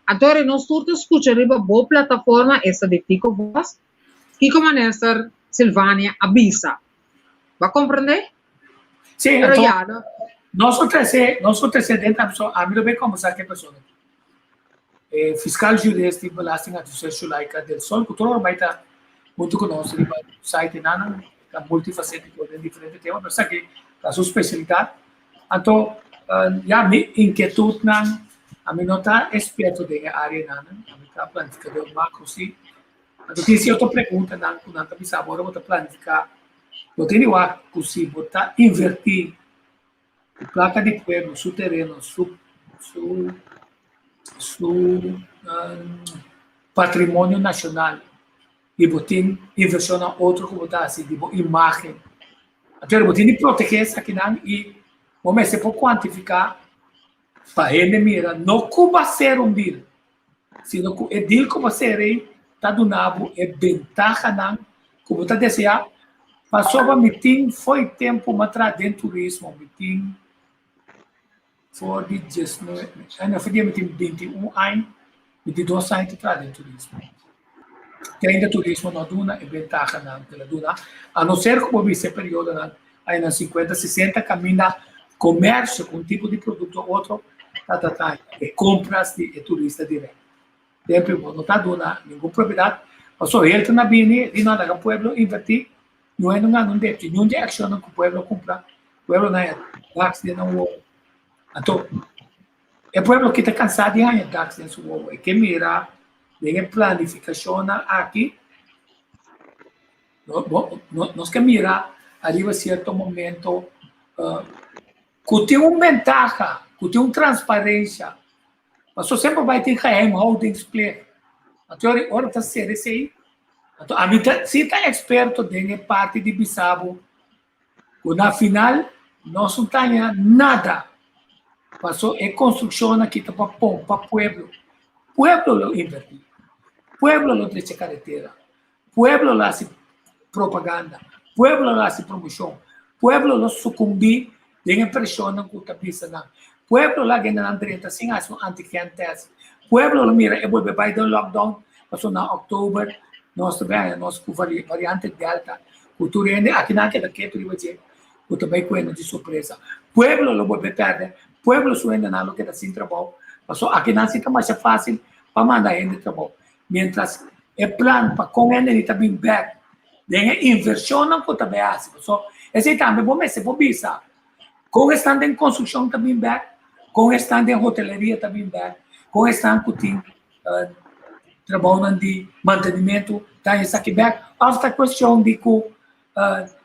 Anto ora nos tur ta skucha riba bo plataforma, esta di Tico Vos, kiko Minister Silvania a bisa. Bo a komprendé? Sí, Pero anto, ya, no. nos a trese, nos a trese den ta ami lo bay conversa cu e persona aki. E fiscal jurist di belastingadviseur Shulaika del Sol, cu tur ora bay ta hunto cu nos riba site nan, ta multifacetico den diferente tema, pero esaki ta su specialidad. Anto, ya mi inquietudnan, ami no ta experto den e areanan, ami ta planificador macro si. Anto tin cierto preguntanan cu nan ta bisa bo ora bo ta planifica, bo tin di wak cu si bo ta inverti cu placa di pueblo, su tereno, su su su patrimonio nacional y bo tin inversionnan otro cu bo ta haci di bo imagen. Anto bo tin di protege esakinan y bo mester por cuantifica pa hende mira no cu bo a ser un deal, sino ku e deal ku bo sera ei ta duna bo e bentahanan ku bo ta deseá. Pasobra mi tin fo'i tempu mi a traha den turismo, mi tin for di diesnuebe, no for di mi tin binti un aña, 22 aña ta traha den turismo. Te ainda turismo no a duna e bentahanan ku el a duna, a no ser ku bo bisa e periodonan añanan sinkuenta, sesenta kaminda komersio ku un tipo di produkto otro ta trata e kompras di e turista dirèkt. Tempu bo no ta duna ningun propiedat, pasobra hel ta na bini di no laga pueblo invertí, no hende no gana un depchi, niun di e akshonnan ku pueblo kumpra, pueblo no haña daks den nan wowo. Anto e pueblo aki ta kansá di haña daks den su wowo, e ke mira den e planifikashonnan aki. Nos ke mira ariba sierto momento ku tin un bentaha, ku tin un transparensia. Pasobra semper bai tin geheimhoudingsplicht. Anto ora ta ser esei, anto ami ta si ta eksperto den e parti di bisa bo ku na final nos no ta haña nada. Pasobra e konstrukshon aki ta pa pon pa pueblo. Pueblo lo invertí, pueblo lo drecha karetera, Pueblo lo hasi propaganda, pueblo lo hasi promoshon, pueblo lo sukumbí den e preshonnan ku ta bisa nan. Pueblo lo agenda nan drenta sin hasi un antigen test. Pueblo lo mira e bolbe bai den lockdown pasobra na òktober nos ta bai haña nos ku variante delta ku tur hende akinan keda ketu riba dje ku ta bai kuenda di sorpresa. Pueblo lo bolbe pèrdè, pueblo su hendenan lo keda sin trabou. Pasobra akinan si ta masha fásil pa manda hende trabou. Miéntras e plan pa kon hende di ta bin bèk den e invershonnan ku ta bai hasi. Pasobra esei tambe bo mester por bisa kon esnan den konstrukshon ta bin bèk, kon esnan den hoteleria ta bin bèk, kon esnan ku tin trabounan di mantenimentu ta esaki bèk. Òf ta kuestion di ku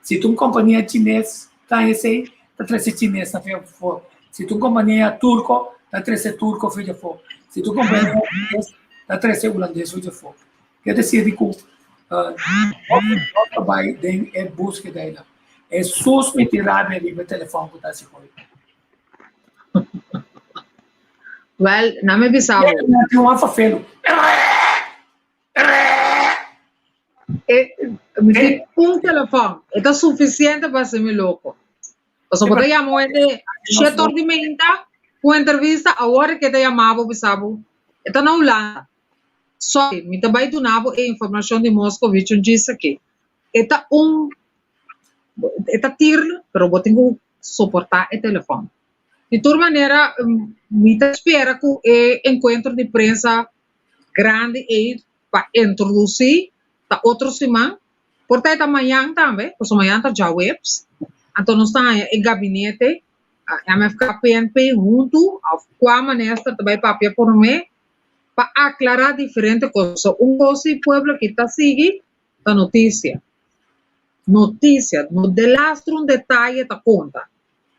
Si ta un kompania chines ta esei, ta trese chines na afó. Si ta un kompania turko, ta trese turko for di afó. Si ta un kompania hulandes, ta trese hulandes for di afó. Ke desir di ku nos ta bai den e búskeda einan. Hesus mi tin rabia riba e telefòn ku ta hasi koe. Wèl, nan mi bisa bo. Tin un afafelu. E, mi tin un telefòn, e ta sufisiente pa hasi mi loko. Pasobra bo ta yama un hende shete or di meinta ku un entrevista, awor ke ta yama bo bisa bo e ta na Hulanda. Sorry, mi ta bai duna bo e informashon di Moscovici un djis aki. E ta un, e ta tirno, pero bo tin ku soportá e telefòn. Di tur manera, mi ta spera ku e enkuentro di prensa grandi ei pa introdusí ta otro siman, por ta e ta mañan tambe, pasobra mañan ta djaweps, anto nos ta haña e gabinete MFK PNP huntu òf kua minister ta bai papia promé pa aklará diferente kos. So un kos si pueblo aki ta sigui ta notisia. Notisia, no delastro un detaye ta konta.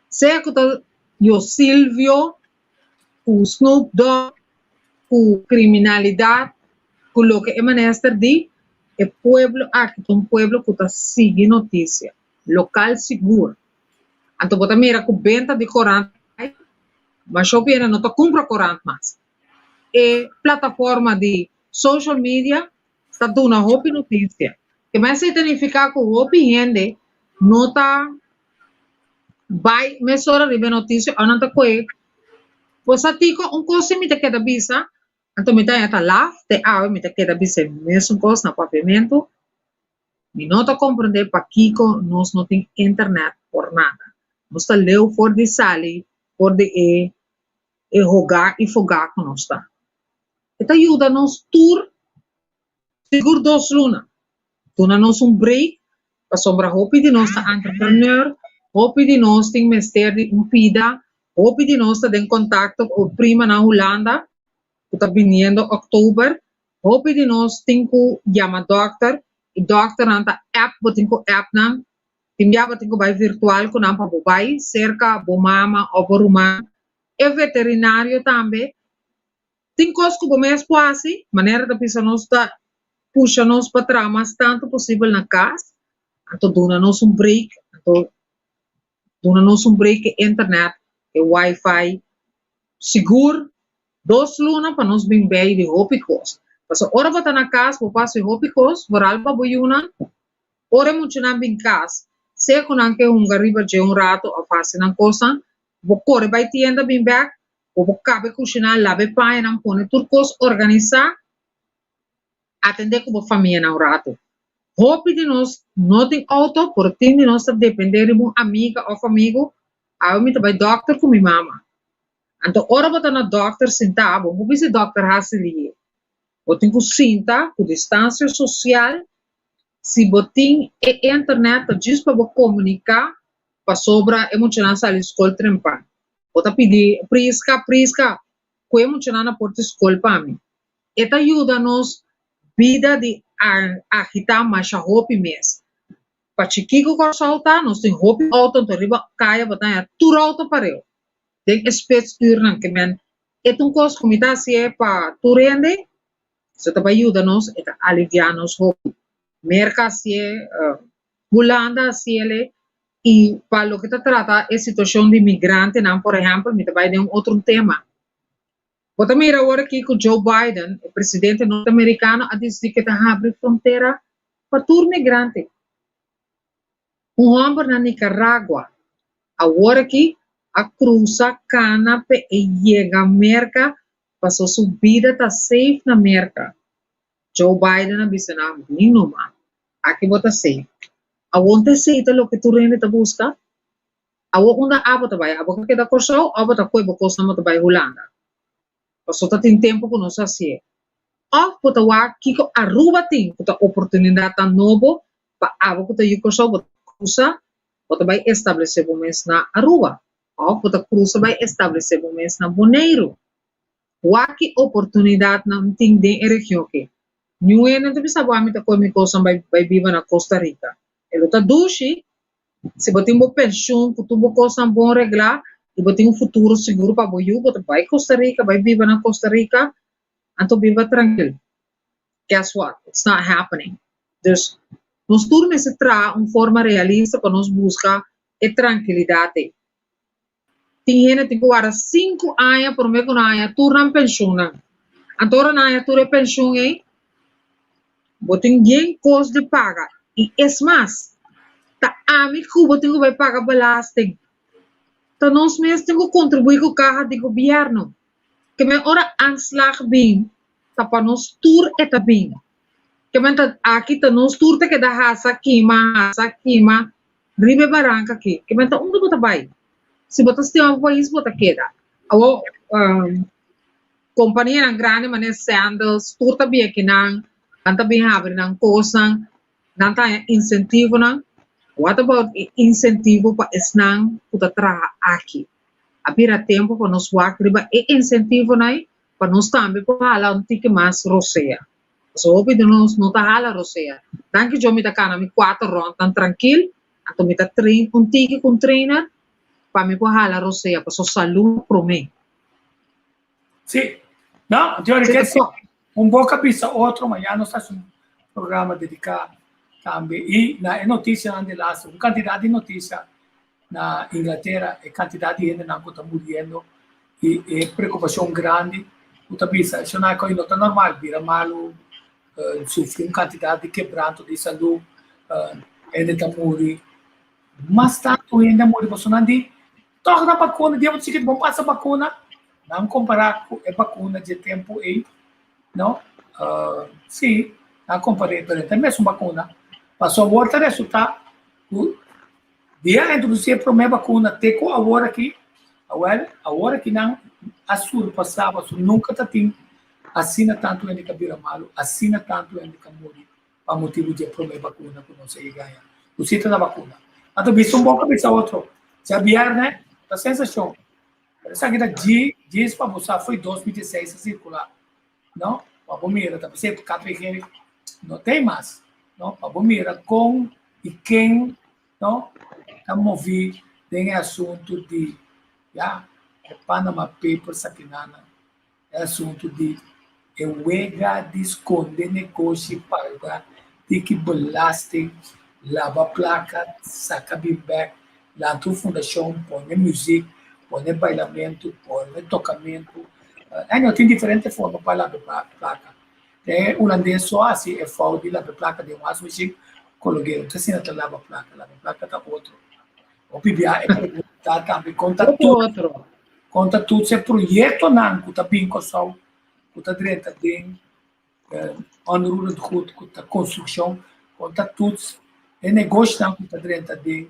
Sea ku ta Yo Silvio ku Snoop Dogg, ku kriminalidat, ku loke e minister di, e pueblo aki ta un pueblo ku ta sigui notisia, lokal sigur. Anto bo ta mira ku benta di korant kai, masha hopi hende no ta kumpra korant mas. E plataforma di social media ta duna hopi notisia. Ke mester ta nifiká ku hopi hende no ta bai mesora riba e notisia o nan ta kohe bo sa tiko un kos si mi ta keda bisa anto mi ta haña ta laf te awe mi ta keda bisa e mesun kos na papiamentu mi no ta komprende pakiko nos no tin internet por nada nos ta leu for di sali for di e e hoga i foga ku nos ta e ta yuda nos tur sigur dos luna duna nos un break pasobra hopi di nos ta entrepreneur, hopi di nos tin mester di un pida, hopi di nos ta den contacto cu prima na Hulanda cu ta biniendo october, hopi di nos tin cu yama dokter y dokternan ta app, bo tin cu app nan, tin bia bo tin cu bay virtual cu nan pa bo bay cerca bo mama of bo ruman, e veterinario tambe. Tin kos ku bo mes por hasi, manera ta bisa nos ta pusha nos pa traha mas tantu posibel na kas, anto duna nos un break, anto duna nos un break e internet, e wifi, sigur dos luna pa nos bin bei di hopi kos. Pasobra ora bo ta na kas bo por hasi hopi kos, vooral pa bo yunan, ora e muchanan bin kas, sea ku nan ke hunga riba dje un rato òf hasi nan kosnan, bo kore bai tienda bin bèk, Bo por kabe kushiná, laba e pañanan, pone tur kos organisá, atendé ku bo famianan un ratu. Hopi di nos no tin outo, por tin di nos ta dependé riba un amiga òf amigu, awe mi ta bai dòkter ku mi mama. Anto ora bo ta na dòkter sintá, bo no por bisa e dòkter hasi lié. Bo tin ku sinta ku distansia sosial, si bo tin e internet ta djis pa bo komuniká pasobra e muchanan sali skol trempan. Bo ta pidi Prisca, Prisca, ku e muchanan na porta skol pa mi. E ta yuda nos bida di agitá masha hopi mes. Pa chikí ku Kòrsou ta, nos tin hopi outo, anto riba kaya bo ta haña tur outo pareu den e spitsuurnan. Ke men e ta un kos ku mi ta hasié pa tur hende, so ta bai yuda nos, e ta aliviá nos hopi. Merka hasié, Hulanda hasiele i pa loke ta trata e situashon di migrantenan, por ehèmpel, mi ta bai den un otro tema. Bo ta mira awor aki ku Joe Biden, e presidente norteamerikano, a disidí ku e ta habri frontera pa tur migrante. Un hòmber na Nicaragua awor aki a krusa kana p'e e yega Merka pasobra su bida ta safe na Merka. Joe Biden a bisa nan, Bin numa, aki bo ta safe. Awor ta esei ta loke tur hende ta buska? Awor unda abo ta bai? Abo ka keda Kòrsou òf bo ta koe bo kosnan bo ta bai Hulanda? Pasobra ta tin tempu ku nos hasié. Òf bo ta wak kiko Aruba tin ku ta oportunidatnan nobo pa abo ku ta yu Kòrsou bo ta krusa bo ta bai establesé bo mes na Aruba òf bo ta krusa bai establesé bo mes na Boneiru. Wak ki oportunidatnan tin den e region aki. Niun hende no ta bisa bo ami ta kohe mi kosnan bai bai biba na Costa Rica. E lo ta dushi Si bo tin bo penshun ku tur bo kosnan bon reglá i bo tin un futuro sigur pa bo yu, bo ta bai Costa Rica, bai biba na Costa Rica, anto biba trankil. Guess what? It's not happening. Dus, nos tur mester traha un forma realista pa nos buska e trankilidat ei. Tin hende tin ku warda sinku aña promé ku nan haña tur nan penshunnan. Anto ora nan haña tur e penshun ei, bo tin bien kos di paga. I es mas, ta ami ku bo tin ku bai paga belasting. Ta nos mes tin ku kontribuí ku kaha di gobièrnu. Ke men ora aanslag bin, ta pa nos tur e ta bin. Ke men ta aki ta nos tur ta keda hasa kima, hasa kima. Riba e baranka aki, ke men ta unda bo ta bai? Si bo ta stima bo pais, bo ta keda. Awor, kompanianan grandi manera Sandals, tur ta bin akinan, nan ta bin habri nan kosnan, nan ta haña insentivonan. What about e insentivo pa esnan ku ta traha aki? A bira tempu pa nos wak riba e insentivonan ei, pa nos tambe por hala un tiki mas rosea. Pasobra hopi di nos no ta hala rosea. Danki Dios mi ta kana mi kuater ròntnan trankil, anto mi ta train un tiki ku un trainer pa mi por hala rosea, pasobra salú promé. Sí. No, Jory, Sí, ke si ta un boka bisa otro, mañana nos ta hasi un programa dediká tambe. I na e notisianan di laatste, un kantidat di notisia na Inglatera e kantidat di hendenan ku ta muriendo i e preokupashon grandi ku ta bisa esnan ku no ta normal bira malu, sufri un kantidat di kebranto di salú, hende ta muri. Mas tantu hende a muri pasobra nan di tòg nan bakuna, dia bo ta chikito bo pasa bakuna, nan kompará ku e bakuna dje tempu ei, no, si nan kompar'é pero e ta e mesun bakuna, pasobra awor ta resultá ku Dia a introduci e prome vacuna te cu awor aki, awel, awor aki nan a surpasa pasobra nunca ta tin asina tanto hende ca bira malo, asina tanto hende ca muri pa motibo di e prome vacuna cu nos a yega haña. Cu si ta na vacuna. Anto bisa un boca bisa otro. Djabierne ta sensacion. Pero esaki ta dji, djis pa bo sa foi 2016 a circula. No, pa bo mira ta p'esei KPG no ta ei mas, no, pa bo mira kon i ken, no, ta moví den e asuntu di, ya, e Panama Papers akinanan, e asuntu di e wega di skonde negoshi, paga tiki belasting, laba plaka, saka bin bèk, lanta un fundashon, pone muzik, pone bailamentu, pone tokamentu. Anyway, tin diferente forma pa laba plaka. E hulandes so hasi e fout di laba plaka den wasmachine, kolog'é. No ta asina ta laba plaka, laba plaka ta otro. Hopi bia e pregunta ta tambe kon ta tur, kon ta tur e proyektonan ku ta bin Kòrsou, ku ta drenta den onroerend goed ku ta konstrukshon, kon ta toets e negoshinan ku ta drenta den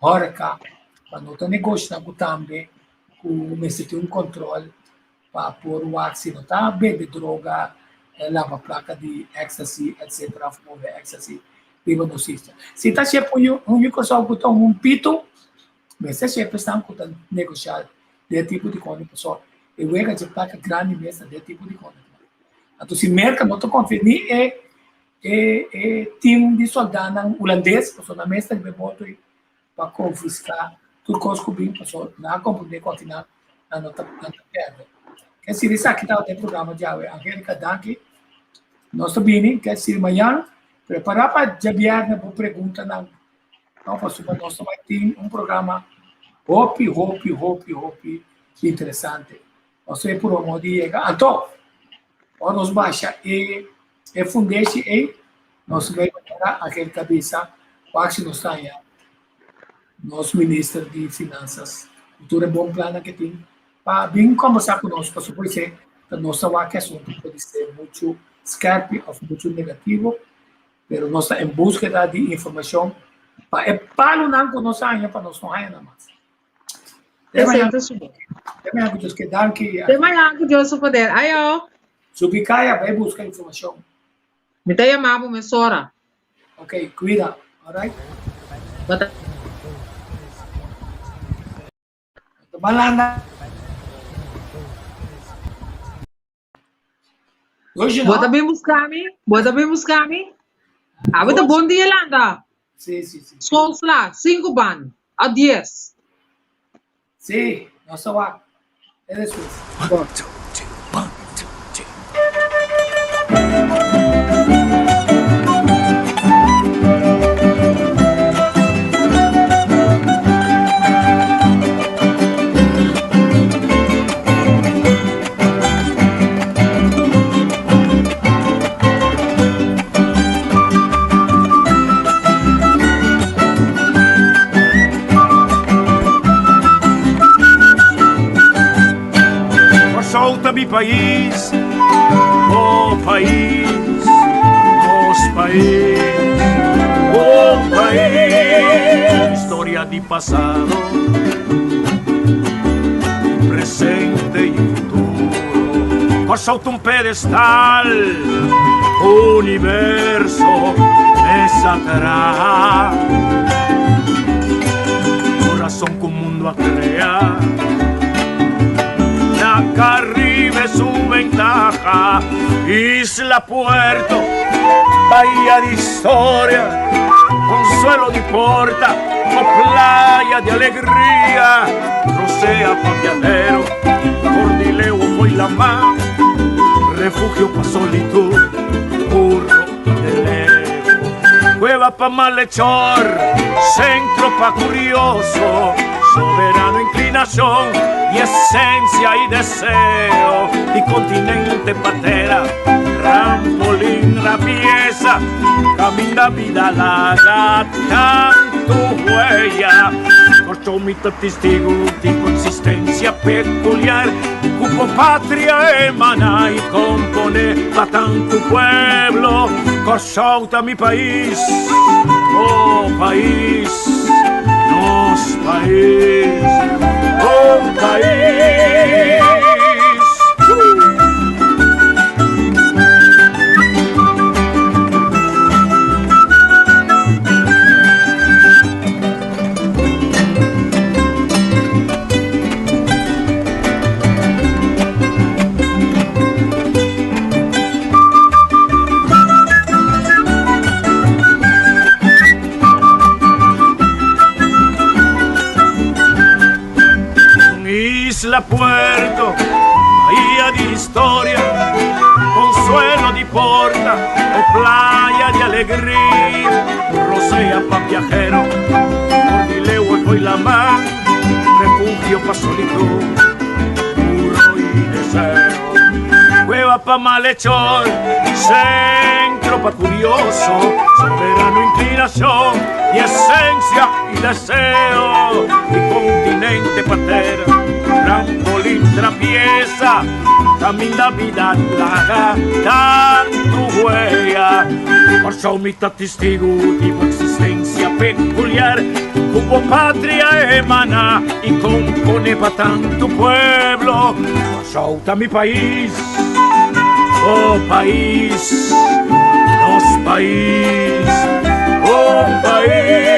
hòreka, pa no ta negoshinan ku tambe ku mester tin un kòntròl pa por wak si no ta bende droga, laba plaka di ecstasy etcetera òf move ecstasy riba nos isla. Si ta shep un yu Kòrsou ku ta un pitu, mester shep esnan ku ta negoshá den e tipo di kòne pasobra e wega dje plaka grandi mes ta den e tipo di kòne. Anto si Merka no ta konfia ni e e e team di soldanan hulandes pasobra nan mes ta riba e boto ei pa konfiská tur kos ku bin pasobra nan a komprendé ku al final nan no ta nan ta pèrdè. Ke siri esaki tabata e programa djawe. Angelica danki. Nos ta bini ke siri mañan. Prepará pa djabièrnè bo preguntanan no pasobra nos ta bai tin un programa hopi hopi hopi hopi interesante. Nos ta purba modo di yega. Anto, ora nos basha e e fundeshi ei, nos ta bai manera Angelica a bisa, wak si nos ta haña nos minister di finansas ku tur e bon plannan ke tin pa bin kombersá ku nos, pasobra por esei ta nos ta wak e asuntu pudi ser muchu skèrpi òf muchu negativo, pero nos ta en búskeda di informashon pa e palunan ku nos haña pa nos no haña nan mas. Te Esei mañana, ta su bon. te mañana ku Dios ke. Danki. Te mañana ku Dios su poder. Ayo. Subi kaya bai buska informashon. Mi ta yama bo mesora. Ok, kuida. Alright? Bo ta. Malanda. Hoje Bo ta bin busca mi? Bo ta bin busca mi? Awe ta bon dia landa. Si, si, si. Schoolslag, 5 ban, a 10. Si, nos ta wak. E despues. Bon. Kòrsou ta mi pais, bo pais, nos pais, bo pais. Historia di pasado, presente y futuro. Kòrsou ta un pedestal, universo mesa traha. Kurason ku mundu a krea. Na Caribe su ventaja, Isla Puerto, bahía di historia, consuelo di porta, o playa di alegria, rosea pa viajero, Cordileo foi la mar, refugio pa solitud, burro y de Cueva pa malhechor, centro pa curioso, soberano inclinación y esencia y deseo, y continente patera, trampolín la pieza, camina vida larga, tanto huella. Corcho mi testigo tipo existencia peculiar, cupo patria emana y compone pa tanto pueblo. Kòrsou ta mi pais, oh pais, nos pais, oh pais. Isla Puerto, bahía de historia, consuelo de porta o playa de alegría, rosea pa viajero, Cordileo y la mar, refugio pa solitud, puro y deseo, cueva pa malhechor, centro pa curioso, soberano inclinación y esencia y deseo, y continente patera, trampolín trapieza, camina vida plaga, tanto huella, Kòrsou mi ta testigo di bo existencia peculiar, cu bo patria emana y compone pa tanto pueblo. Kòrsou ta mi pais, bo pais, nos pais, bo pais.